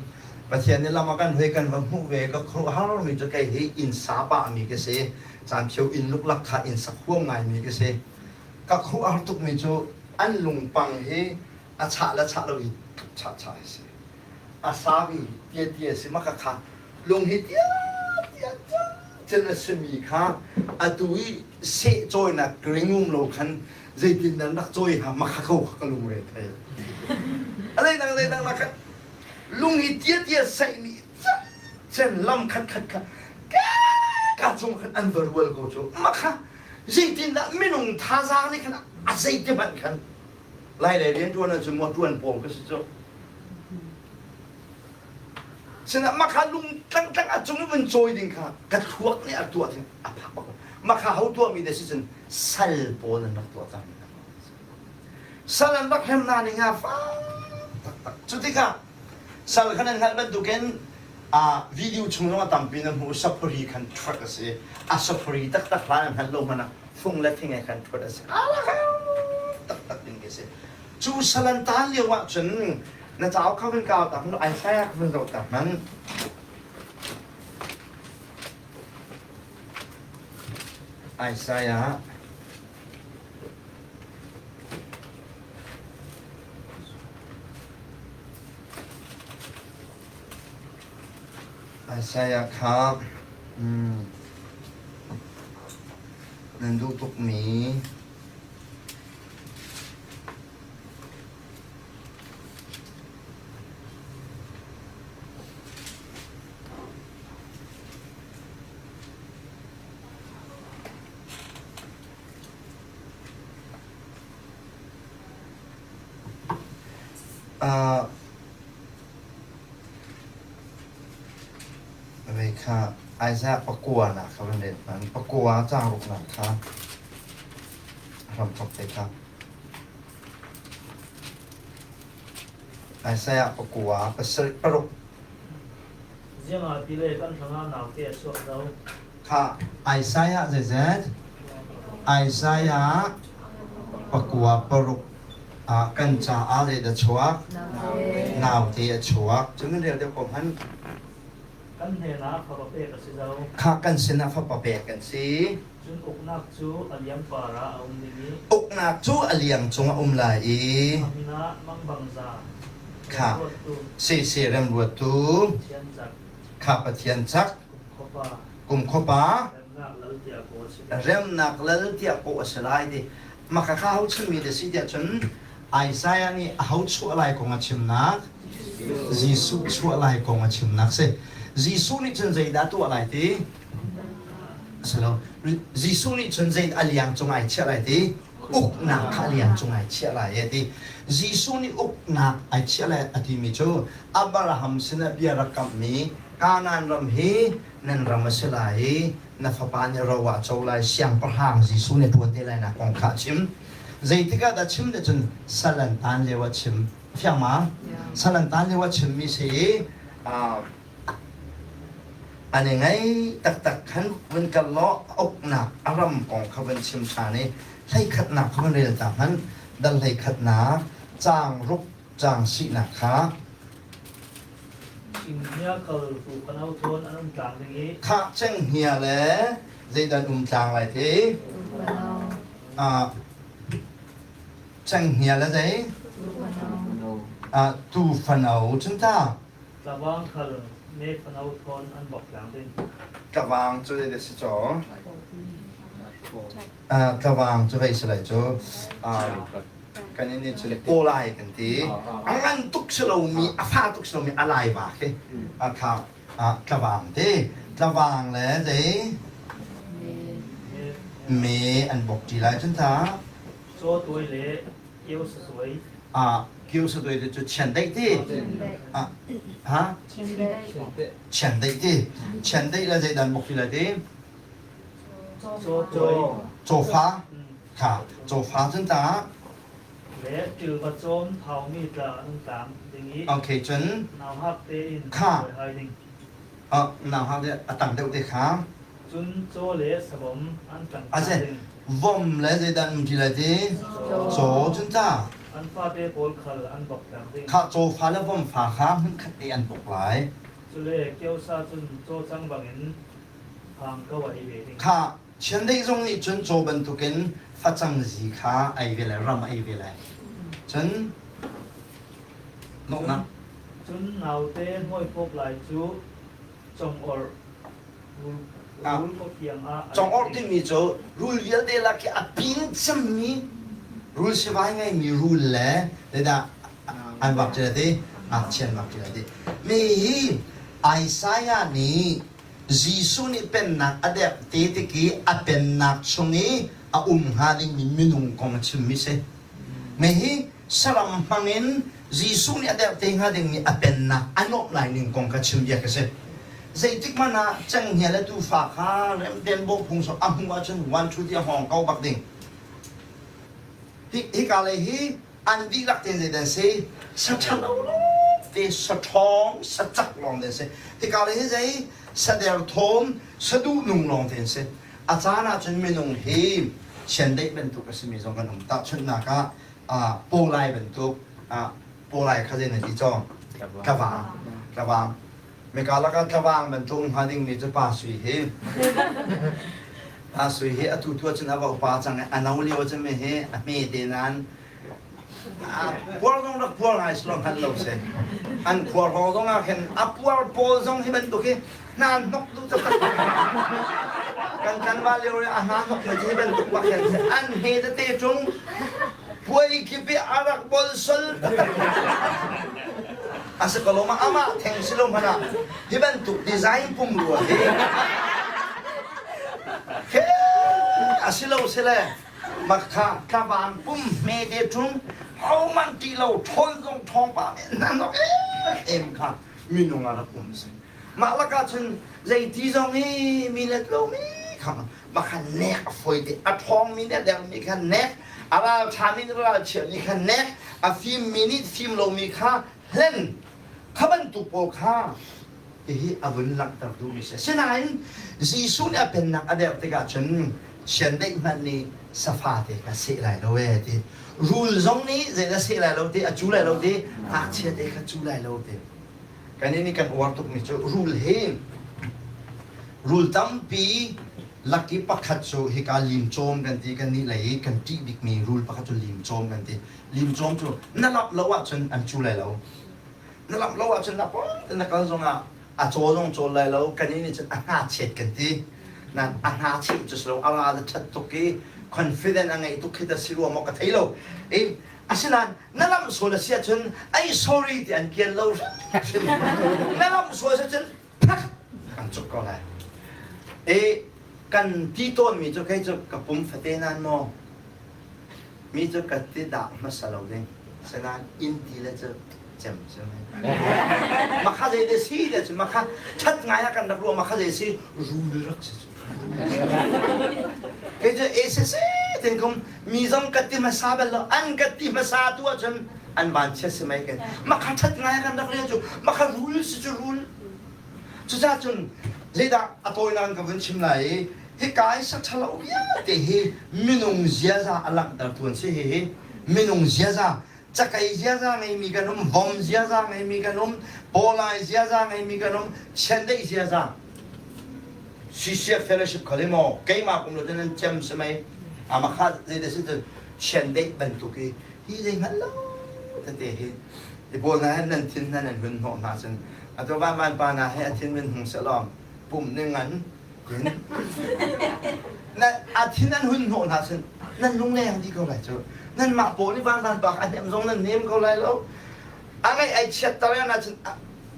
Speaker 1: Pathian nih lam a kan hruai kan va hmuh ve. Ka khuaruahhar mi cu kei hi inn sa pahmi ka si. Caan phio inn luklak kha inn sak huam ngaimi ka si. Ka khuaruahhar tukmi cu an lungpang hi a chah le chah lo i chah chah hi si. A savi tia tia si maka kha lung hi tia tia cun a simi kha atu i seh cawinak ring um lo khan zeitin nan rak cawi hnga makha ko kha ka lungre thei. A zeidang zeidang la khan lung hi tia tia saihmi cen lam khat khat kha ka cung khan an va rual ko cu makha zeitindah minung thazaang nih khan a zeiti hmanh khan lai lei rian ṭuan ahcun maw ṭuan pawl ka si cu. Sinah makha lung tlangtlang a cung i vun cawi ding kha ka thluak nih a tuah ding a phak bak. Makha ho tuahmi de si cun sal pawl an rak tuah cangmi sal an rak hrem hna ning ah fak taktak. Cu tikah sal khan an hngalh bantukin a video chung zong a tampi na hmu. Sapari khan ṭhuat a si. A sapari taktak hlan an hngalh lo hmanh ah fung le thing he khan ṭhuat a si. Taktak ding khi si. Cu sal an taan lio ah cun na cauk kha vun kau ta hmanh, Isaiah kha vun zoh ta hmanh. Isaiah Isaiah kha nan duh tukmi Vei kha Isaiah pakua nak kha van rel hmanh. Pakua caang ruknak kha hramthawk te kha. Isaiah pakua pasarih paruk.
Speaker 2: Ziangah tile kan hrangah naute a chuak lo.
Speaker 1: Kha Isaiah zeizat? Isaiah pakua paruk ah kan caah zeidah chuak? Naute a chuak. Cun nan rel deuh ko hmanh.
Speaker 2: Kan hnenah fapa pek a si lo.
Speaker 1: Kha kan sinah fapa pek kan si.
Speaker 2: Cun uknak cu a liangpar ah a um ding i.
Speaker 1: Uknak cu a liang cung a um lai i.
Speaker 2: A min ah mangbangza.
Speaker 1: Kha sisi remruattu.
Speaker 2: Pathian cak.
Speaker 1: Kha Pathian cak. Kum khuapa. Remnak lal tiah kawh a si lai ti. Maka kha ho chimmi da si tiah cun Isaiah nih a ho chuah lai kong a chimnak Jesuh chuah lai kong a chimnak si. Jesuh nih cun zeidah tuah lai ti? Si lo. Jesuh nih cun zei a liang cung ai chiah lai ti? Uknak kha a liang cung ai chiah lai a ti. Jesuh nih uknak ai chiah lai a timi cu Abraham sinah bia rak kamhmi Kanaan ram hi nan ram a si lai i na fapa nih ro ah co lai, siangpahrang Jesuh nih ṭuan te lai nak kong kha a chim. Zeitik ah dah chim ti cun sal an taan lio ah chim. Fiang ma? Sal an taan lio ah chimmi si i an i ngei taktak khan vun kal law uknak a ram kong kha vun chim ṭhan i hleikhatnak kha vun rel ta hmanh. Dal hleikhatnak caang ruk caang sihnak kha.
Speaker 2: Cenghngia kal tuufano thawn an um tlang ding i.
Speaker 1: Khah cenghngia le zeidah an um tlang lai ti? Cenghngia le zei? Tuufano cun ta.
Speaker 2: Tlavang khal me fano thawn an bok tlang ding.
Speaker 1: Tlavang cu zei si caw? Tlavang cu vei si lai cu. Kan in cun pawlai kan ti. A ngan tuk si lomi, a fa tuk si lomi a lai va khi a kha tlavang ti. Tlavang le zei me an bok ṭi lai cun ta.
Speaker 2: Caw tuai le kio satuai.
Speaker 1: Kio satuai te cu chiandeih ti. Ha? Chiandeih ti. Chiandeih le zeidah an bok ṭi lai ti?
Speaker 2: Caw tuai.
Speaker 1: Cawfa. Kha cawfa cun ta.
Speaker 2: Le ṭilva cawm thaumi tla an um tlang ding i.
Speaker 1: Okay, cun
Speaker 2: nauhak tein
Speaker 1: kha
Speaker 2: hai ding.
Speaker 1: Nauhak te a tang deuh te kha.
Speaker 2: Cun caw le savom an tlang
Speaker 1: A
Speaker 2: hna ding.
Speaker 1: Vom le zeidah an um ti lai ti? Caw cun ta.
Speaker 2: An fate pawl khal an bok ter ding.
Speaker 1: Kha caw fa le vom fa kha hmunkhat te an bok lai.
Speaker 2: Cule kiosa cun caw cang bangin phang ko a ei ve ding.
Speaker 1: Kha chiandeih zong nih cun caw bantukin facang zi kha ei ve lai, ram ei ve lai. Cun noknak.
Speaker 2: Cun naute hmawipawp lai cu congorh rul kawkiang ah
Speaker 1: Congorh timi cu rul vialte lak i a pin cemmi rul sivai ngeimi rul le zeidah an vak ṭi ti ngakchia an vak ṭi ti mi hi Isaiah nih Jesuh nih pennak a derh te tik i a pennak chung i a um hnga dingmi minung kong a chimmi si. Mi hi saram hmangin Jesuh nih a derh te hnga dingmi a pennak a nuamh lai ning kong kha chim bia ka si. Zeitik hmanh ah cenghngia le tuufa kha remten bawhphung sawh a hmuh ahcun one two ti a hngawng ko bak ding. Hi hika lei hi an dihlak tein zei dan si sa ṭhalo te sa ṭhawng sa cak lawng te si. Hika lei hi zei sa derthawm sa duhnung lawng te an si. A caan ahcun minung hi chiandeih bantuk a simi zong kan um. Tahchunhnak ah pawlai bantuk pawlai kha zei na ti cawng? Tlavang. Tlavang. Mika lakah tlavang bantuk hnga dingmi cu Pa Sui hi. Pa Sui hi atu tu ahcun a va upa cang i a no lio cun mi hi a hme te nain puar zong rak puar ngai si lo hngal lo si. An khuar hawng zong ah khin a puar pawl zong hi bantuk hi hna hnok duh taktak. Kan tlanval lio i a hna hnok mi hi bantuk bak hin an hme tete ṭung puai kip i a rak bolsol taktak. A si ko lo ma amah theng si lo hmanh ah hi bantuk design pumrua hi he a si lo si le Makha tlavang pum hme te ṭung hohmanh ṭih lo ṭhawn zong ṭhawng pa men hna nok em kha minung ah rak um si. Mah lakah cun zeiti zong hi mi let lomi kha makha nek a fawi te a ṭhawngmi nih a dermi kha nek a ralṭhami nih ralchiami kha nek a fimmi nih fim lomi kha hlen kha bantuk pawl kha Hihi a vun langhter duhmi a si. Asinain Jesuh nih a pennak a derh tikah cun chiandeih hmanh nih safa te kha seh lai lo ee ti. Rul zong nih zeidah seh lai lo ti, a cu lai lo ti, ngakchia te kha cu lai lo ti. Kan nih kan uar tukmi cu rul hi rul tampi lak i pakhat cu hika limcawm kan ti kan nih lei i kan ṭih bikmi rul pakhat cu limcawm kan ti. Limcawm cu na lap lo ahcun an cu lai lo. Na lamh lo ahcun na pawng te na kal zongah a caw zong cawl lai lo kan nih cun a hna chet kan ti nan a hna cheh cu si lo a ral a ṭhat tuk i confident a ngeih tuk khi ta si rua maw ka thei lo i asinain na lamh sual a si ahcun ai sorry ti an kian lo hrim na lamh sual si ahcun phak an cuk ko lai i kan ti tawnmi cu kei cu ka pum fate nan maw Mi cu ka ti dah hmasa lo ding. Sinain inn ti le cu cem cu. Makha zei te si te cu makha ṭhat ngai ah kan rak ruah makha zei si rul rak si cu. Kei cu ACC tin kum mi zong ka ti hmasa bal lo an ka ti hmasa tu ahcun an van chia si mei kan makha ṭhat ngai ah kan rak rel cu makha rul si cu rul. Cucaah cun zeidah a tawinak in ka vun chim lai i hika i saṭhalo vialte hi minung ziaza a langhtertu an si. Hihi minung ziaza, cakei ziaza ngeimi kan um, vom ziaza ngeimi kan um, pawlai ziaza ngeimi kan um, chiandeih ziaza. CCF Fellowship khal hi maw keimah kum lo nan cem si mei ama kha zei si cun chiandeih bantuk i hi zei hngal lo tete hi i pawl hna he nan thin hna nan hun hnawh hna cun atu van van pa hna he a thin min hung sehlaw pum ning ngan na a thin an hun hnawh hna cun nan lungleng dih ko lai cu nanmah pawl nih van van bak a hnem zong nan nem ko lai lo a ngaih ai chiat ter na cun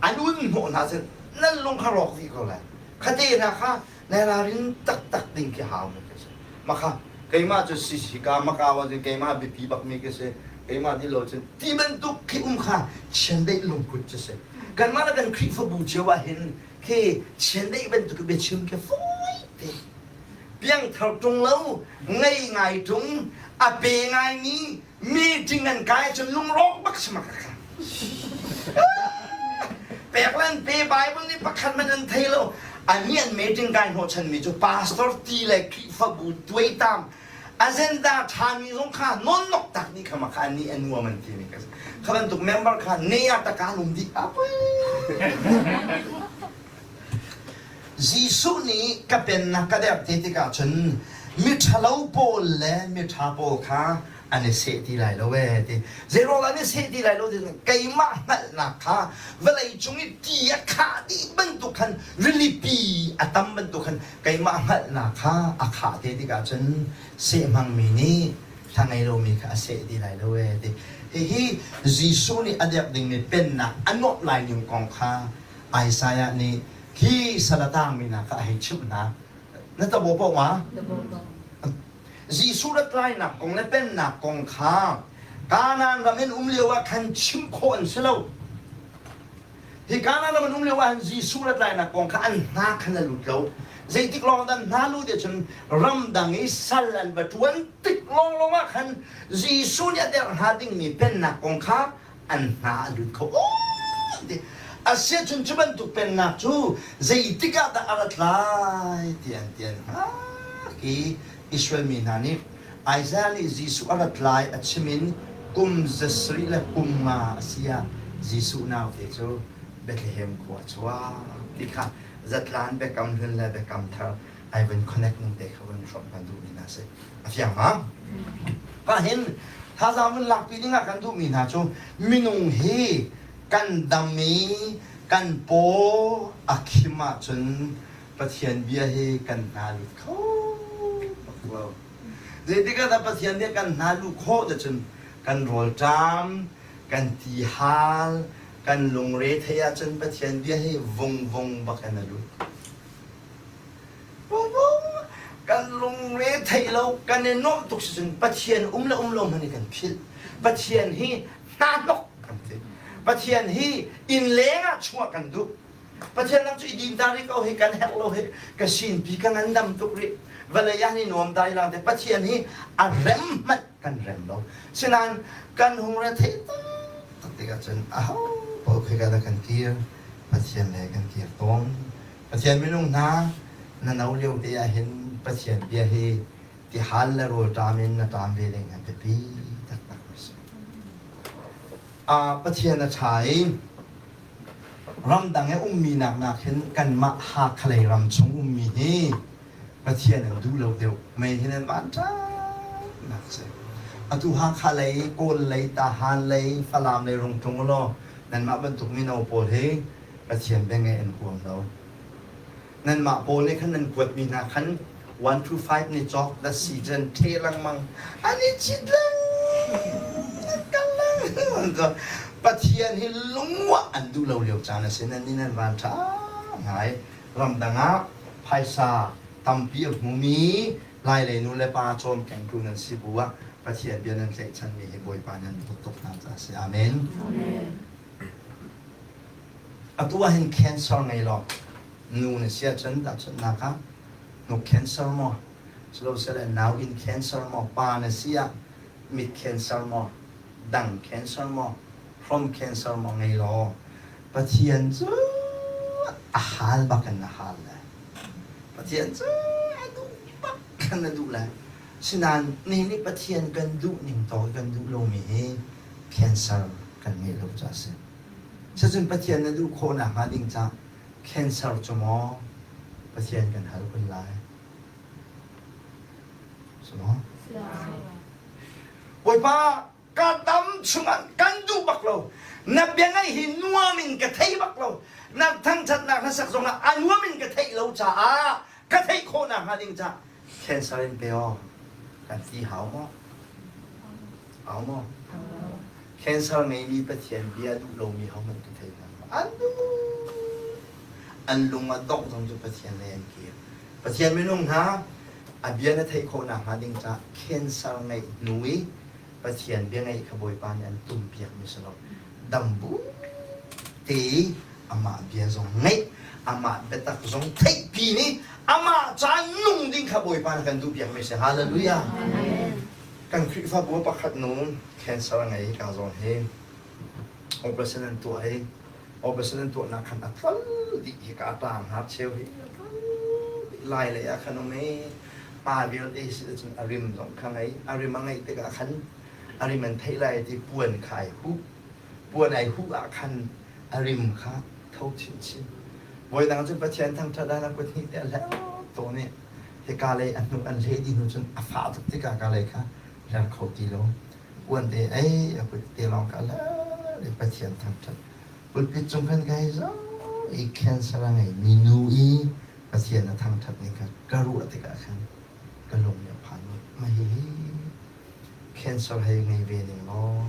Speaker 1: an un hnawh hna cun nan lung kha rawk dih ko lai khate hna kha nai ralrin taktak ding khi hau mi ka si makha keimah cu si si ka maka wa cun keimah biapi bak mi ka si keimah di lo cun ti bantuk khi um kha chiandeih lungput cu si kanmah le kan Khrihfabu cio ah hin khi chiandeih bantuk biachim khi fawi te piangthar ṭung lo ngei ngai ṭung a pe ngaimi meeting an kai cun lungrawk bak si mak kha pek le an pe Bible nih pakhat man an thei lo. Annih an meeting kai hnawhchanmi cu pastor ti le Khrihfabu tuaitam agenda ṭhami zong kha nawnnok tak dih kha ma kha annih a nuam an timi ka si. Kha bantuk member kha ne ah taka lum dih a pui. Jesuh nih ka pennak ka derh te tikah cun miṭhalo pawl le miṭha pawl kha an i seh ti lai lo ee ti. Zeiruang an i seh ti lai lo ti keimah hngalhnak kha vawlei cung i ti a khah dih bantuk khan rilipi a tam bantuk khan keimah hngalhnak kha a khah te tikah cun seh hmangmi nih thla ngei lomi kha a seh ti lai lo ee ti. Hihi Jesuh nih a derh dingmi pennak a nuamh lai ning kong kha Isaiah nih hi salatang mi hna kha a hei chimh hna. Na tabo paoh ma? Jesuh rat lainak kong le pennak kong kha Kanaan ram in um lio ah khan chimh khawh an si lo. Hi Kanaan ram in um lio ah hin Jesuh rat lainak kong kha an hna khan a lut lo. Zeitik lawng dah an hna lut ahcun ramdang i sal an va ṭuan tik lawnglawng ah khan Jesuh nih a derh hnga dingmi pennak kong kha an hna a lut kho Asiahcun cu bantuk pennak cu zeitik ah dah a rat lai ti an ti an hngak i Israel mi hna nih Isaiah nih Jesuh a rat lai a chim in kum zasarih le kum nga a si ah Jesuh naute cu Bethlehem khua a chuak ti kha zatlan biakam hlun le biakam thar ai vun connect ning te kha vun hrawmh kan duhmi hna si. A fiang ma? Ka hin thazaang vun lakpi dingah kan duhmi hna cu minung hi kan dam i kan paw a khim ahcun Pathian bia hi kan hna lut kho bak lo. Zeitik ah dah Pathian nih kan hna luh khawh cun kan rawlṭam, kan tihal, kan lungre thei ahcun Pathian bia hi vungvung bak in a lut. Kan lungre theih lo, kan i nuamh tuk si cun Pathian um le um lo hmanh hi kan philh. Pathian hi hnahnok kan ti. Pathian hi inn leng ah chuah kan duh. Pathian lam cu i din ta rih ko hi kan herh lo hi ka sinpi ka ngandam tuk rih. Vawlei ah ni nuam dai lang te Pathian hi a rem hmanh kan rem lo. Sinain kan hung re theih tak tikah cun aho paoh khi kan kan kir Pathian le kan kir tawn. Pathian minung hna, na no lio te ah hin Pathian bia hi tihal le rawlṭam in na ṭam ve ding a biapi taktak a si. Pathian a ṭha i ramdang i ummi nak hin kanmah Hakha lei ram chung ummi hi Pathian an duh lo deuh. Mei hin an van ṭhatnak si. Atu Hakha lei, Kawl lei, Tahan lei, Falam lei rung tlung ulaw nanmah bantuk mino pawl hi Pathian bia ngaih an huam lo. Nanmah pawl nih khan nan kuatmi hna khan 1 to 5 ni cawk da si cun ṭhe lengmang an i cit leng kal leng Pathian hi lungmuah an duh lo lio caan a si nan nih nan van ṭha ngai ramdang ah phaisa tampi a hmumi Lailei nu le pa cawmkengtu nan si bu ah Pathian bia nan tlaihchanmi hi Bawipa nan dawt tuk hna caah a si. Amen. Amen. Atu ah hin cancer ngei law nu na si ahcun tahchunhnak ah hnuk cancer maw silosile nauinn cancer maw pa na si ah mit cancer maw dang cancer maw hrom cancer maw ngei law Pathian cu a hal bak in a hal lai. Pathian cu a duh bak khan a duh lai. Sinain ni nih Pathian kan duh ning tawk kan duh lomi hi cancer kan ngeih lo caah a si. Cucun Pathian na duh khawh nakhnga ding cah cancer cu maw Pathian kan hal kun lai? Si maw? Bawipa, ka dam chungah kan duh bak lo. Na bia ngaih hi nuam in ka thei bak lo. Na thangṭhatnak na sak zongah a nuam in ka theih lo caah ka theih khawh nakhnga ding cah cancer in pe aw. Kan ti hau maw? Hau maw? Cancer ngeimi Pathian bia duh lomi hohmanh ka thei hna lo. An duh. An lung a dongh zong cu Pathian lei an kir. Pathian minung hna a bia na theih khawh nakhnga ding caah cancer ngeih hnu i Pathian bia ngeih kha Bawipa nih an tumpiakmi si lo. Dam bu te i amah bia zong ngeih, amah biatak zong theihpi nih amah ca nung ding kha Bawipa nih kan duhpiakmi si. Hallelujah. Amen. Kan Khrihfabu pakhat nu cancer a ngei ka zawn hi operation an tuah i. Operation an tuahnak khan a tlol dih hi ka tang hna cheu hi a tlol dih lai lei ah khan um i pa vialte si cun a rim zong kha ngei a rim a ngeih tikah khan a rim an theih lai ti puan kha ai huh puan ai huh ah khan a rim kha tho chinchin voidang cun Pathian thangṭhat ah na kut hnih te a hleuh tawn i hika lei a hnu an hleh dih hnu cun a fah tuk tikah ka lei kha hler kho ti lo puan te ei a kut te lawng ka le Pathian thangṭhat pulpit cung khan ka hei zoh i cancer a ngeimi nu i Pathian a thangṭhat ning kha ka ruah tikah khan ka lung nih a phan mah hihi cancer hei ngei ve ning law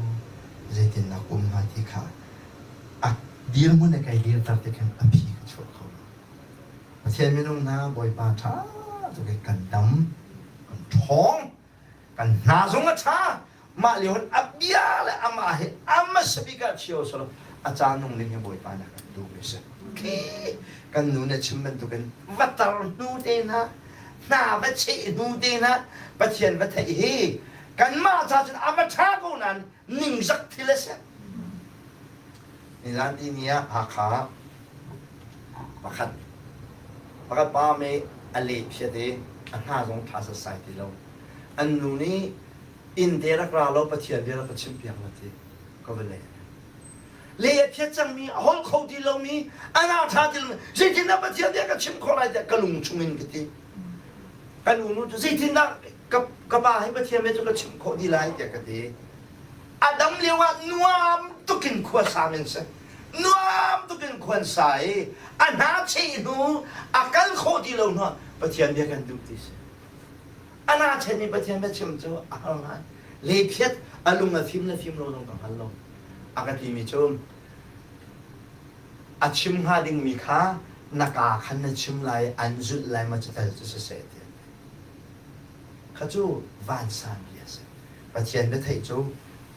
Speaker 1: zeitindah um hnga ti kha a dirhmun he kai dirter ti khan a phi ka chuah kho lo. Pathian minung hna Bawipa ṭha tuk i kan dam, kan ṭhawng, kan hna zong a ṭha. Mah lio hin a bia le amah hi a hmasa bik ah chio selaw a ca nung ning hi Bawipa nih a kan duhmi a si. Khi kan nu nih a chim bantukin va tar hnu te hna, hna va cheh hnu te hna Pathian va theih hi kanmah ca cun a va ṭha ko nain ningzak thil a si. Nizan tihni ah Hakha pakhat pakhat pa mei a leh phiat i a hna zong ṭha setsai ti lo. An nu nih inn te rak ra law Pathian bia rak ka chimpiak la ti ka va leh. Le a phiat cangmi, a holh kho ti lomi, a na ṭha ti lomi, zeitindah Pathian bia ka chim khawh lai tiah ka lung chungin ka ti. Kan unu cu zeitindah ka, ka pa hi Pathian bia cu ka chimh khawh ti lai tiah ka ti. A dam lio ah nuam tukin khua sa men si. Nuam tukin khuan sa i a hna cheh hnu a kal khawh ti lo hnu ah Pathian bia kan duh ti si. A na chen i Pathian bia chim cu a har ngai. Lephiat a lung a fim le fim lo zong ka hngal lo. A ka timi cu a chim hnga dingmi kha na kaa khan na chim lai an zulh lai ma cu tal cu siseh ti an ti. Kha cu vansan bia a si. Pathian biatheih cu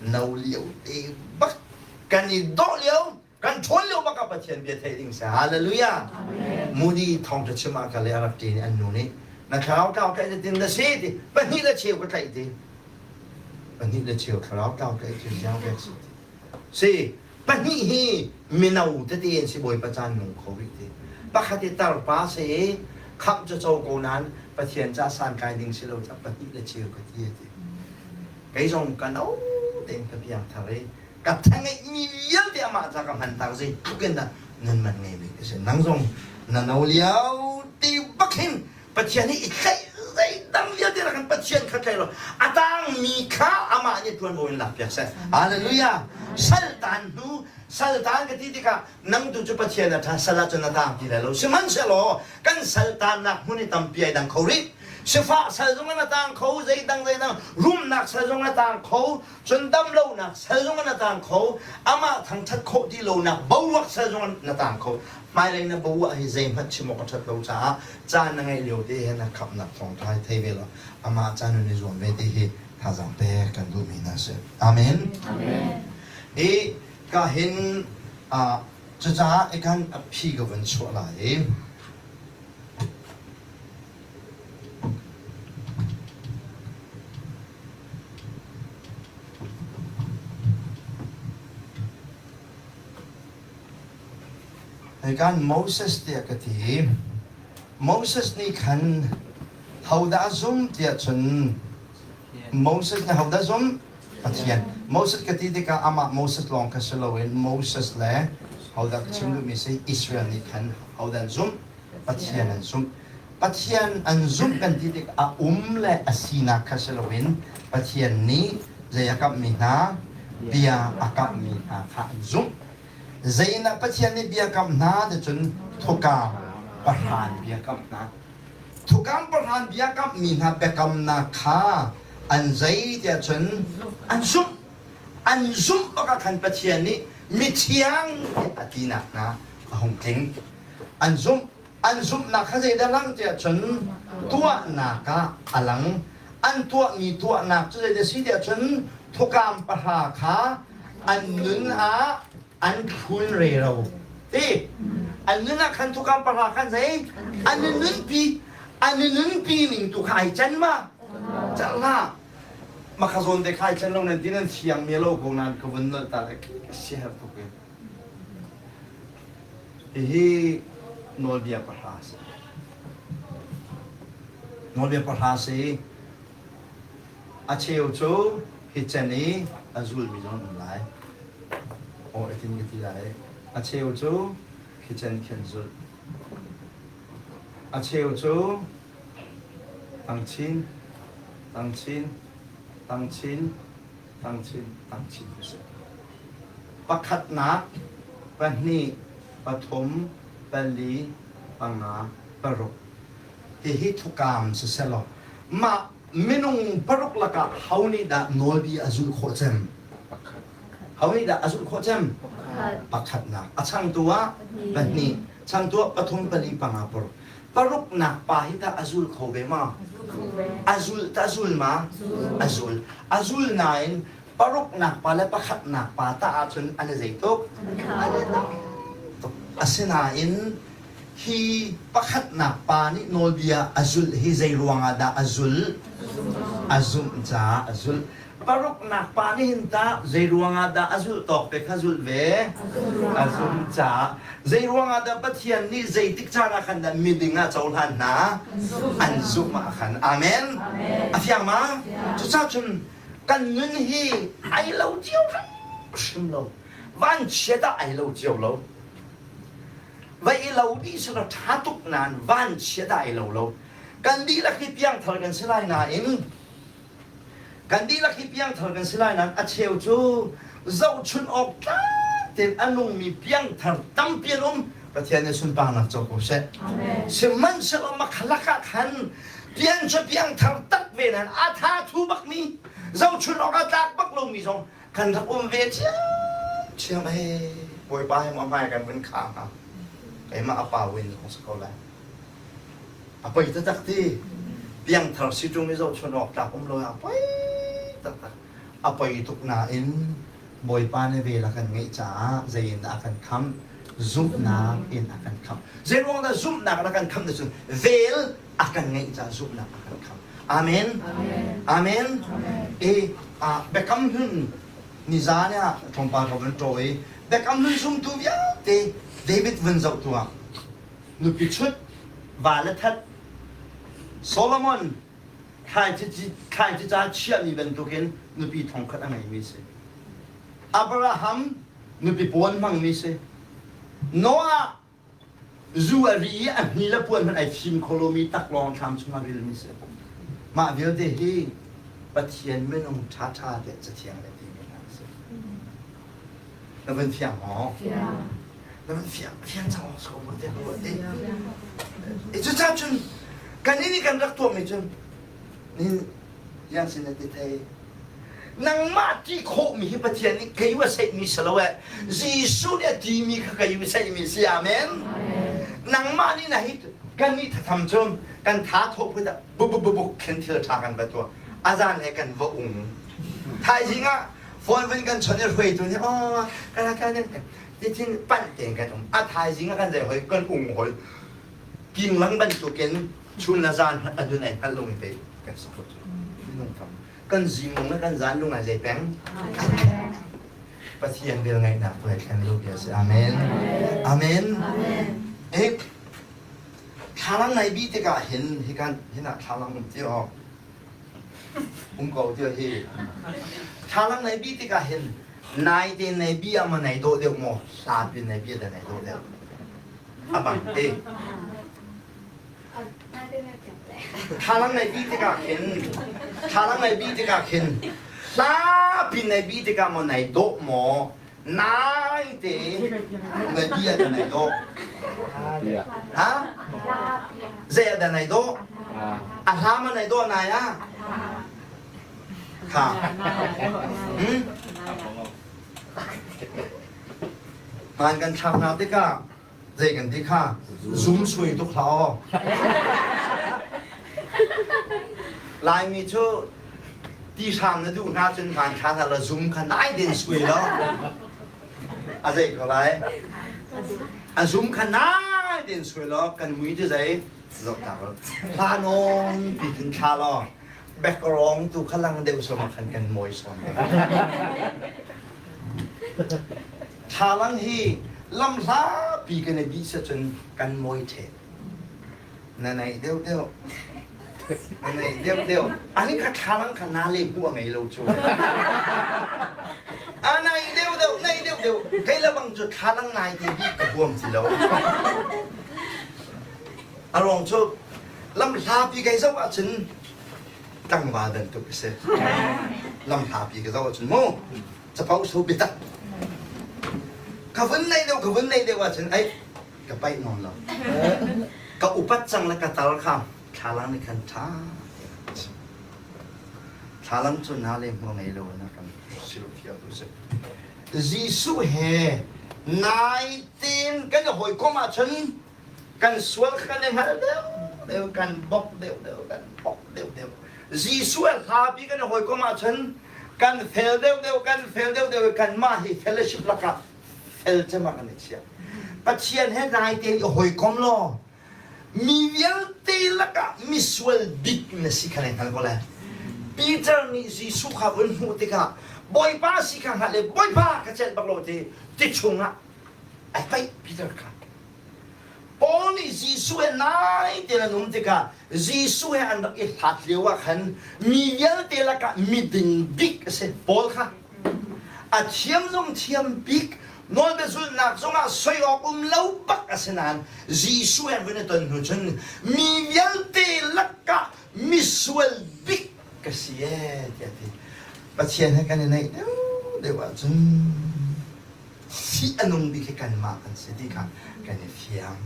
Speaker 1: no lio te bak kan i dawh lio kan ṭhawn lio bak ah Pathian bia theih ding si. Hallelujah. Moody thawngṭha chim ah ka le a rak ṭin i an nu nih na thlarau tlau tlaih tin na si ti pahnih le cheu ka tlaih ti pahnih le cheu thlarau tlau tlaih cu ziang vek si ti si pahnih hi mino tete an si Bawipa caan nung kho rih ti pakhat i tarpa si i khamh cu co ko nain Pathian ca santlai ding si lo ca pahnih le cheu ka ti a ti kei zong ka no tein ka piang thar i ka thangeihmi vialte amah ca ka hman tak zei tluk in dah nun man ngeimi ka si nang zong na no lio ti bak hin Pathian hi i tlaih zeidang vialte rak kan Pathian kha tlaih lo a tangmi kha amah nih ṭuanvo in lakpiak seh hallelujah saltan hnu saltan ka ti tikah nang tu cu Pathian a ṭha sal ahcun na tang ti lai lo sihmanhsehlaw kan saltannak hmun i tampi ai dang kho rih sifah sal zong na tang kho zeidang zeidang rumnak sal zong na tang kho cun damlonak sal zong na tang kho amah thangṭhat khawh ti lonak boruak sal zong na tang kho hmailei na boruak hi zeihmanh chim awk a ṭhat lo caah caan na ngeih lio te hin a khamhnak thawngṭha hi thei ve law amah caan nun i zuam ve ti hi thazaang pek kan duhmi hna si amen hi ka hin cucaah ikan a phi ka vun chuah lai i Hika Moses tiah ka ti. Moses nih khan hodah a zum tiah cun Moses nih hodah zum? Pathian. Moses ka ti tikah amah Moses lawng kha si loin Moses le hodah ka chim duhmi si Israel nih khan hodah an zumh? Pathian an zumh. Pathian an zumh kan ti tik a um le a sinak kha si loin Pathian nih zei a kamhmi hna bia a kamhmi hna kha an zumh. Zeinak Pathian nih bia kamh hna ticun thukam pahran bia kamh hna. Thukam pahran bia kamhmi hna biakamnak kha an zei tiah cun an zumh. An zumh bak ah khan Pathian nih mithiang tiah a tinak hna a hung tling. An zumh. An zumhnak kha zeidah lang tiah cun tuahnak ah a lang. An tuahmi tuahnak cu zeidah si tiah cun thukam pahra kha an nun ah an thlun rero. Ti an nun ah khan thukam pahra khan zei an nunpi an nunpi ning tu kha ai can ma cal hlah maka zawn te kha ai can lo nan ti nan thiang mi lo ko nan ka vun nolh ta le ka siaherh tuk in. Hihi nawlbia pahra a si. Nawlbia pahra a si. A cheu cu hi cen i a zulmi zong an um lai. Aw itin ka ti lai. A cheu cu khi cen khin zulh. A cheu cu tang chin, tang chin, tang chin, tang chin, tang chin a si. Pakhatnak, pahnih, pathum, pali, panga, paruk. Hihi thukam siselaw mah minung paruk lakah ho nih dah nawlbia a zulh khawh cem? Ho nih dah a zulh khawh cem? Pakhatnak. A changtu ah pahnih, changtu ah pathum, pali, panga, paruk. Paruknak pa hi tah a zul kho ve ma? A zul ta zul ma? A zul. A zul nain paruknak pa le pakhatnak pa tah ahcun an i zei tuk? An i dang tuk. Asinain hi pakhatnak pa nih nawlbia a zulh hi zei ruangah dah a zulh? A zumh caah a zulh. Paruknak pa nih hin tah zei ruangah dah a zulh tawk te kha zulh ve? A zumh caah. Zei ruangah dah Pathian nih zeitik caan ah khan dah miding ah cohlan hna? An zumh ah khan. Amen. A fiang ma? Cucaah cun kan nun hi ai lo cio hrimhrim lo. Vanchiat ah ai lo cio lo. Va i lo dih selaw ṭha tuk nain vanchiat ah ai lo lo. Kan dihlak hi piangthar kan si lai nain kan dihlak hi piangthar kan si lai nain a cheu cu zohchunh awk tlak tein a nungmi piangthar tampi an um. Pathian nih sunparnak co ko seh. Sihmanhsehlaw makhalak ah khan pian cu piangthar tak ve nain a tha thu bakmi zohchunh awk a tlak bak lomi zong kan rak um ve ṭhiamṭhiam hei Bawipa he maw hmai kan vun kha hnga keimah a pa win zong si ko lai a poi taktak ti piangthar si ṭung i zohchunh awk tlak um lo a poi taktak a poi tuk nain Bawipa nih vel a kan ngeih caah zei in dah a kan khamh zumhnak in a kan khamh zei ruang dah zumhnak in a kan khamh ti cun vel a kan ngeih caah zumhnak a kan khamh Amen. Amen. E biakam hlun nizan ah tlawmpal ka vun ṭaw i biakam hlun zumtu vialte David vun zoh tuah nupi chut va le that Solomon thlaici ca chiahmi bantukin nupi thongkhat a ngeimi si Abraham nupi pawn hmangmi si Noah Zu a ri i a hni le puan hmanh ai fim kho lomi taklawng thlam chungah rilmi si. Mah vialte hi Pathian minung ṭhaṭha tiah Cathiang le timi hna a si. Na van fiang maw? Na van fiang, fiang cang awk so maw tiah ka ruah ti. E cucaah cun kan nih kan rak tuahmi cun nin yang sin na ti thei Nangmah ti khawhmi hi Pathian nih kei wa seihmi si lo eh. Jesuh nih a timi kha kei wa seihmi si. Amen. Nangmah nih na hi kan nih thatham cun kan tha thawh phut ah buk buk buk khin thil ṭha kan va tuah. A zan he kan va ung. Thaizing ah phone vun kan chon i hruaitu nih oh kan kan tichin panh tein kan um. A thaizing ah kan zei hoi kan ung hoi. Kinglang bantukin chun le zan a nun ai hngalh lomi pei kan si khawh cu. Minung tam. Kan zingmung le kan zan lung ai zei peng? Pathian vel ngaihnak tu he thlen lo bia si. Amen. Amen. Eh, thlalang nai bi tikah hin hikan hinah thlalang um ti awk um ko ti hi thlalang nai bi tikah hin nai te nai bi ama nai dawh deuh maw hla pin nai bi da nai dawh deuh a bang te Thlalang nei bi tikah khin thlalang nei bi tikah khin hlapi nei bi tikah maw nei dawh maw nai te nei bi ah dah nei dawh ha zei ah dah nei dawh a hla ma nei dawh nai ah kha hmm hmaan kan thlak hna tikah zei kan ti kha zum sui tuk hlah aw Laimi cu ti hram na duh hna cun hmaan thla hna la zum kha nai den sui lo a zei ko lai a zum kha nai den sui lo kan mui ti zei zoh ta ko hla nawn pi khin thla law background tu kha lang deuh som khan kan mawi sawn Thlalang hi lamhla pi kan i bih cun kan mawi ṭheh. Na naih deuhdeuh. Na naih deuhdeuh. Ani kha thlalang kha na le hmuh a ngei lo cu. A naih deuhdeuh, naih deuhdeuh. Kei le bang cu thlalang nai te bih ka huam ti lo. A ruang cu lam hlapi kai zoh ahcun tlangval bantuk a si. Lam hlapi ka zoh ahcun mu capo so biatak. Ka vun naih deuh, ka vun naih deuh ahcun ai ka paih nawn lo. Ka upat cang le ka tar kha thlalang nih khan ṭha thlalang cu na le hmuh ngei lo na kan silfial tu si. Jesuh he nai tein kan i hawikom ahcun kan sual kha kan i hngal deuh deuh kan bok deuh deuh kan bok deuh deuh. Jesuh he hlapi kan i hawikom ahcun kan fel deuh deuh kan fel deuh deuh kanmah hi fellowship lakah fel cem ah kan i chiah. Pathian he dai tein i hawikom law mi vialte lakah misual bik na si kha na hngal ko lai. Peter nih Jesuh kha vun hmuh tikah Bawipa si kha hngalh i Bawipa ka celh bak lo ti ti chungah ai paih Peter kha. Paul nih Jesuh he nai tein an um tikah Jesuh he an rak i hlat lio ah khan mi vialte lakah miding bik a si. Paul kha a thiam zong thiam bik nawlbia zulhnak zongah soi awk um lo bak a si nain Jesuh he vun i ton hnu cun mi vialte lakah misual bik ka si ee tiah a ti. Pathian he kan i naih deuhdeuh ahcun fih a nung bik hi kanmah kan si ti kha kan i fiang.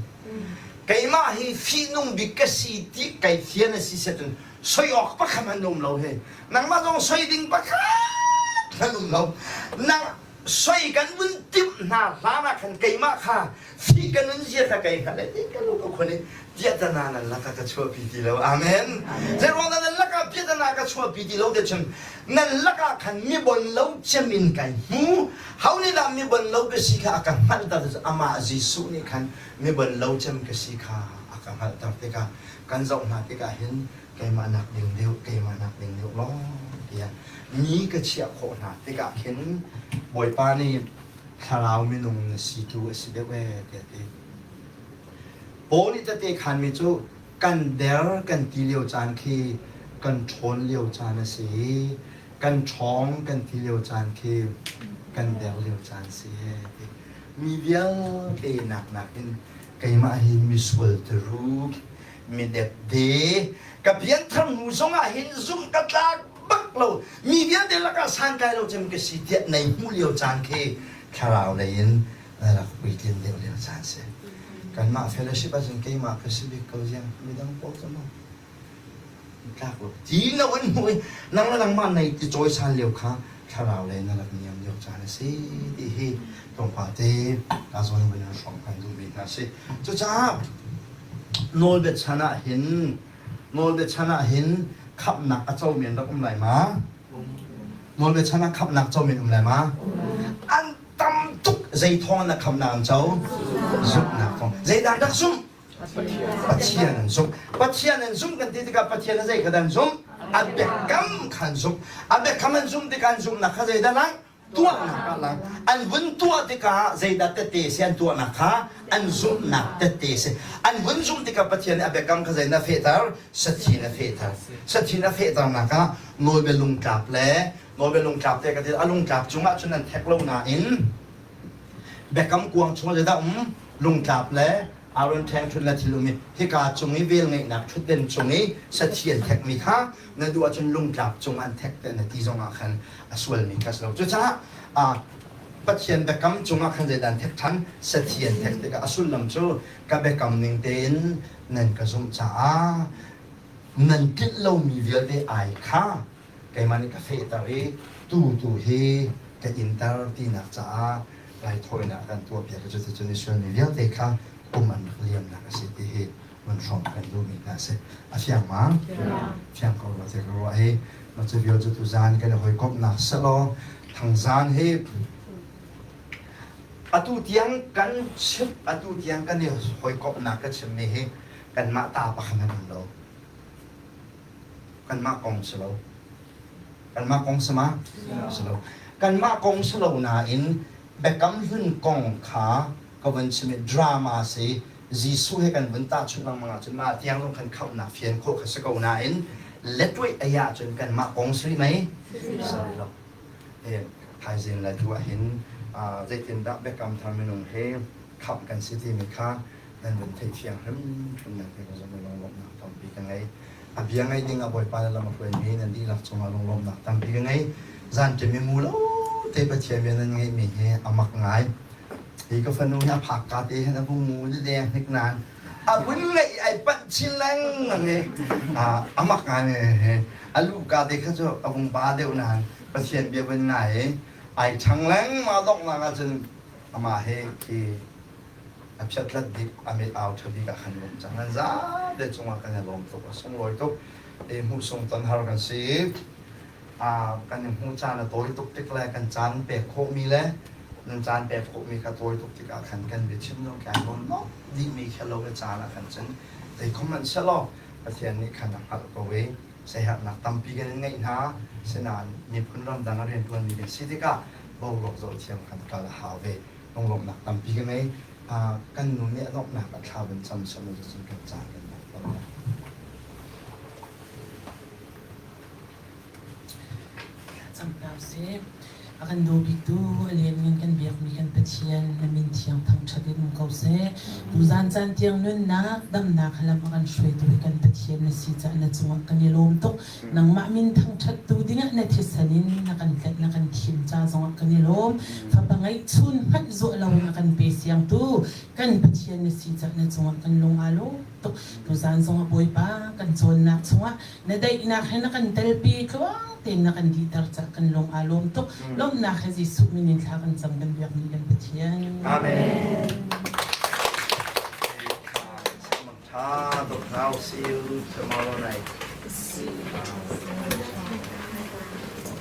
Speaker 1: Keimah hi fihnung bik ka si ti kai fian a si set cun soi awk pakhat hmanh um lo he. Nangmah zong soi ding pakhat hmanh um lo. Nang soi kan vun timh hna hlan ah khan keimah kha fih ka nun zia kha kai hngalh ti ka lu ka khun i piahtana nan lakah ka chuahpi ti lo. Amen. Zeiruang dah nan lakah piahtana ka chuahpi ti lo te cun nan lakah khan mi bon lo cem in kai hmu. Ho nih dah mi bon lo ka si kha a ka hngalhter cu amah Jesuh nih khan mi bon lo cem ka si kha a ka hngalhter tikah kan zoh hna tikah hin keimah nak ding deuh keimah nak ding deuh lawng tiah mi ka chiah khawh hna tikah khin Bawipa nih thlarau minung na si tu a si deuh ee tiah ti. Paul nih tete khanmi cu kan der kan ti lio caan khi kan ṭhawn lio caan a si i kan ṭhawng kan ti lio caan khi kan der lio caan si ee ti. Mi vialte nak nakin keimah hi misual tiru mi depde ka pianthar hnu zongah hin zumh ka tlak bak lo mi vialte lakah santlai lo cem ka si tiah nei hmuh lio caan khi thlarau lei in rak puitlin deuh lio caan si. Kanmah fellowship ahcun keimah ka si bik ko ziang midang pawl cu maw tlak lo ti lo an hmuh i nang le nangmah nei ti cawisan lio kha thlarau lei na rak niam lio caan a si ti hi tlawmpal te ka zawn vun in hrawmh kan duhmi hna si. Cucaah nawlbia chan ah hin nawlbia chan ah hin khamhnak a comi an rak um lai ma? Nawlbia chan ah khamhnak comi an um lai ma? An tam tuk zei thawng na khamhnak an co zumhnak thawng zeidah dak zumh Pathian an zumh Pathian an zumh kan ti tikah Pathian a zei kha dan zumh a biakam kha an zumh a biakam an zumh tikah an zumhnak kha zeidah lang tuahnak ah lang an vun tuah tikah zeidah tette si an tuahnak kha an zumhnak tette si an vun zumh tikah Pathian nih a biakam kha zei na fehter sathi na fehter sathi na fehternak ah nawlbia lungtlap le Nawlbia lungtlap te ka ti a lungtlap cungah cun an thek lo nain biakam kuang chung zeidah um lungtlap le Aaron ṭheng le thil um i hika cung i vel ngeihnak ṭhutden cung i sathi an thekmi kha na duh ahcun lungtlap cung an thek te na ti zongah khan a sualmi kha si lo cucaah Pathian biakam cungah khan zeidah an thek ṭhan sathi an thek tikah a sullam cu ka biakam ning tein nan ka zumh caah nan tlinh lomi vialte ai kha keimah nih ka fehter i tu tu hi ka inter tinak caah raithawinak kan tuahpiak i cuticun Israel mi vialte kha kum an rak liamnak a si ti hi vun hrawmh kan duhmi hna a si. A fiang ma? Fiang ko rua te ka ruah hi cu vial cu tuzaan kan i hawikomhnak selaw thangzaan hi atu tiang kan chim atu tiang kan i hawikomhnak ka chimmi hi kanmah ta pakhat an um lo. Kanmah kong si lo. Kanmah kong si ma? Si lo. Kanmah kong si lo nain Biakam Hlun kong kha ka. Ka vun chim i drama si Jesuh he kan vun tahchunh lengmang ahcun mah tiang zong khan khamhnak fian khawh kha si ko nain letwei ei ahcun kanmah kong si rih mei? Si rih lo. Thaizing le tu ahhin zeitindah biakam thar minung he khamh kan si timi kha nan vun theithiam hrimhrim nan ti ka zumh i lunglawmhnak tampi ka ngei. A bia ngaih ding ah Bawipa na lam a hruaimi nan dihlak cungah lunglawmhnak tampi ka ngei. Zanṭim i mu lo te Pathian bia nan ngeihmi hi a mak ngai. Hi ka fanu hi a phak ka te hin a vung ngu deng hnik nain a vun ngeih ai panh chin lengmang i a mak ngai a luhka te kha cu a vung ba deuh nain Pathian bia vun ngai i ai ṭhang lengmang donghnak ahcun amah he khi a phiatlat bik a mit au ṭha bik ah khan lawm cang nan zate cungah kan i lawm tuk a sunglawi tuk i hmuhsung ton har kan si i kan i hmuh caan a tawi tuk tik le kan caan pek khawhmi le nan caan pek khawhmi kha tawi tuk tikah khan kan biachim zong khi ai nawn nok dihmi khi lo le caan ah khan cun zei khom hmanh selaw Pathian nih khan a hngalh ko i siaherhnak tampi kan in ngeih hna. Sinain miphun ramdang a rianṭuanmi kan si tikah boruak zohthiam kan kal a hau ve. Lunglawmhnak tampi ka ngei. Kan nu nih a donghnak a thla vun cam sawm cun kan caan kan dong ko lai.
Speaker 3: Cam hna usih. A kan daw biktu a lianngan kan biakmi kan Pathian na min thiang thangṭhat in um ko seh. Tuzaan caan tiang nunnak, damnak lam a kan hruaitu hi kan Pathian na si caah na cungah kan i lawm tuk. Nangmah min thangṭhattu dingah na thisen in na kan tlaih na kan thim ca zongah kan i lawm. Fapa ngeihchun hmanh zuah loin a kan pe siangtu kan Pathian na si caah na cungah kan lung aa lawm tuk. Tuzaan zongah Bawipa kan cawnnak chungah na daihnak he na kan telpi tluang tein na kan dihter cah kan lung aa lawm tuk lawmhnak he Jesuh min in thla kan cam kan biakmi kan Pathian.
Speaker 1: Amen. Tha tuk now see you tomorrow night.
Speaker 3: See you.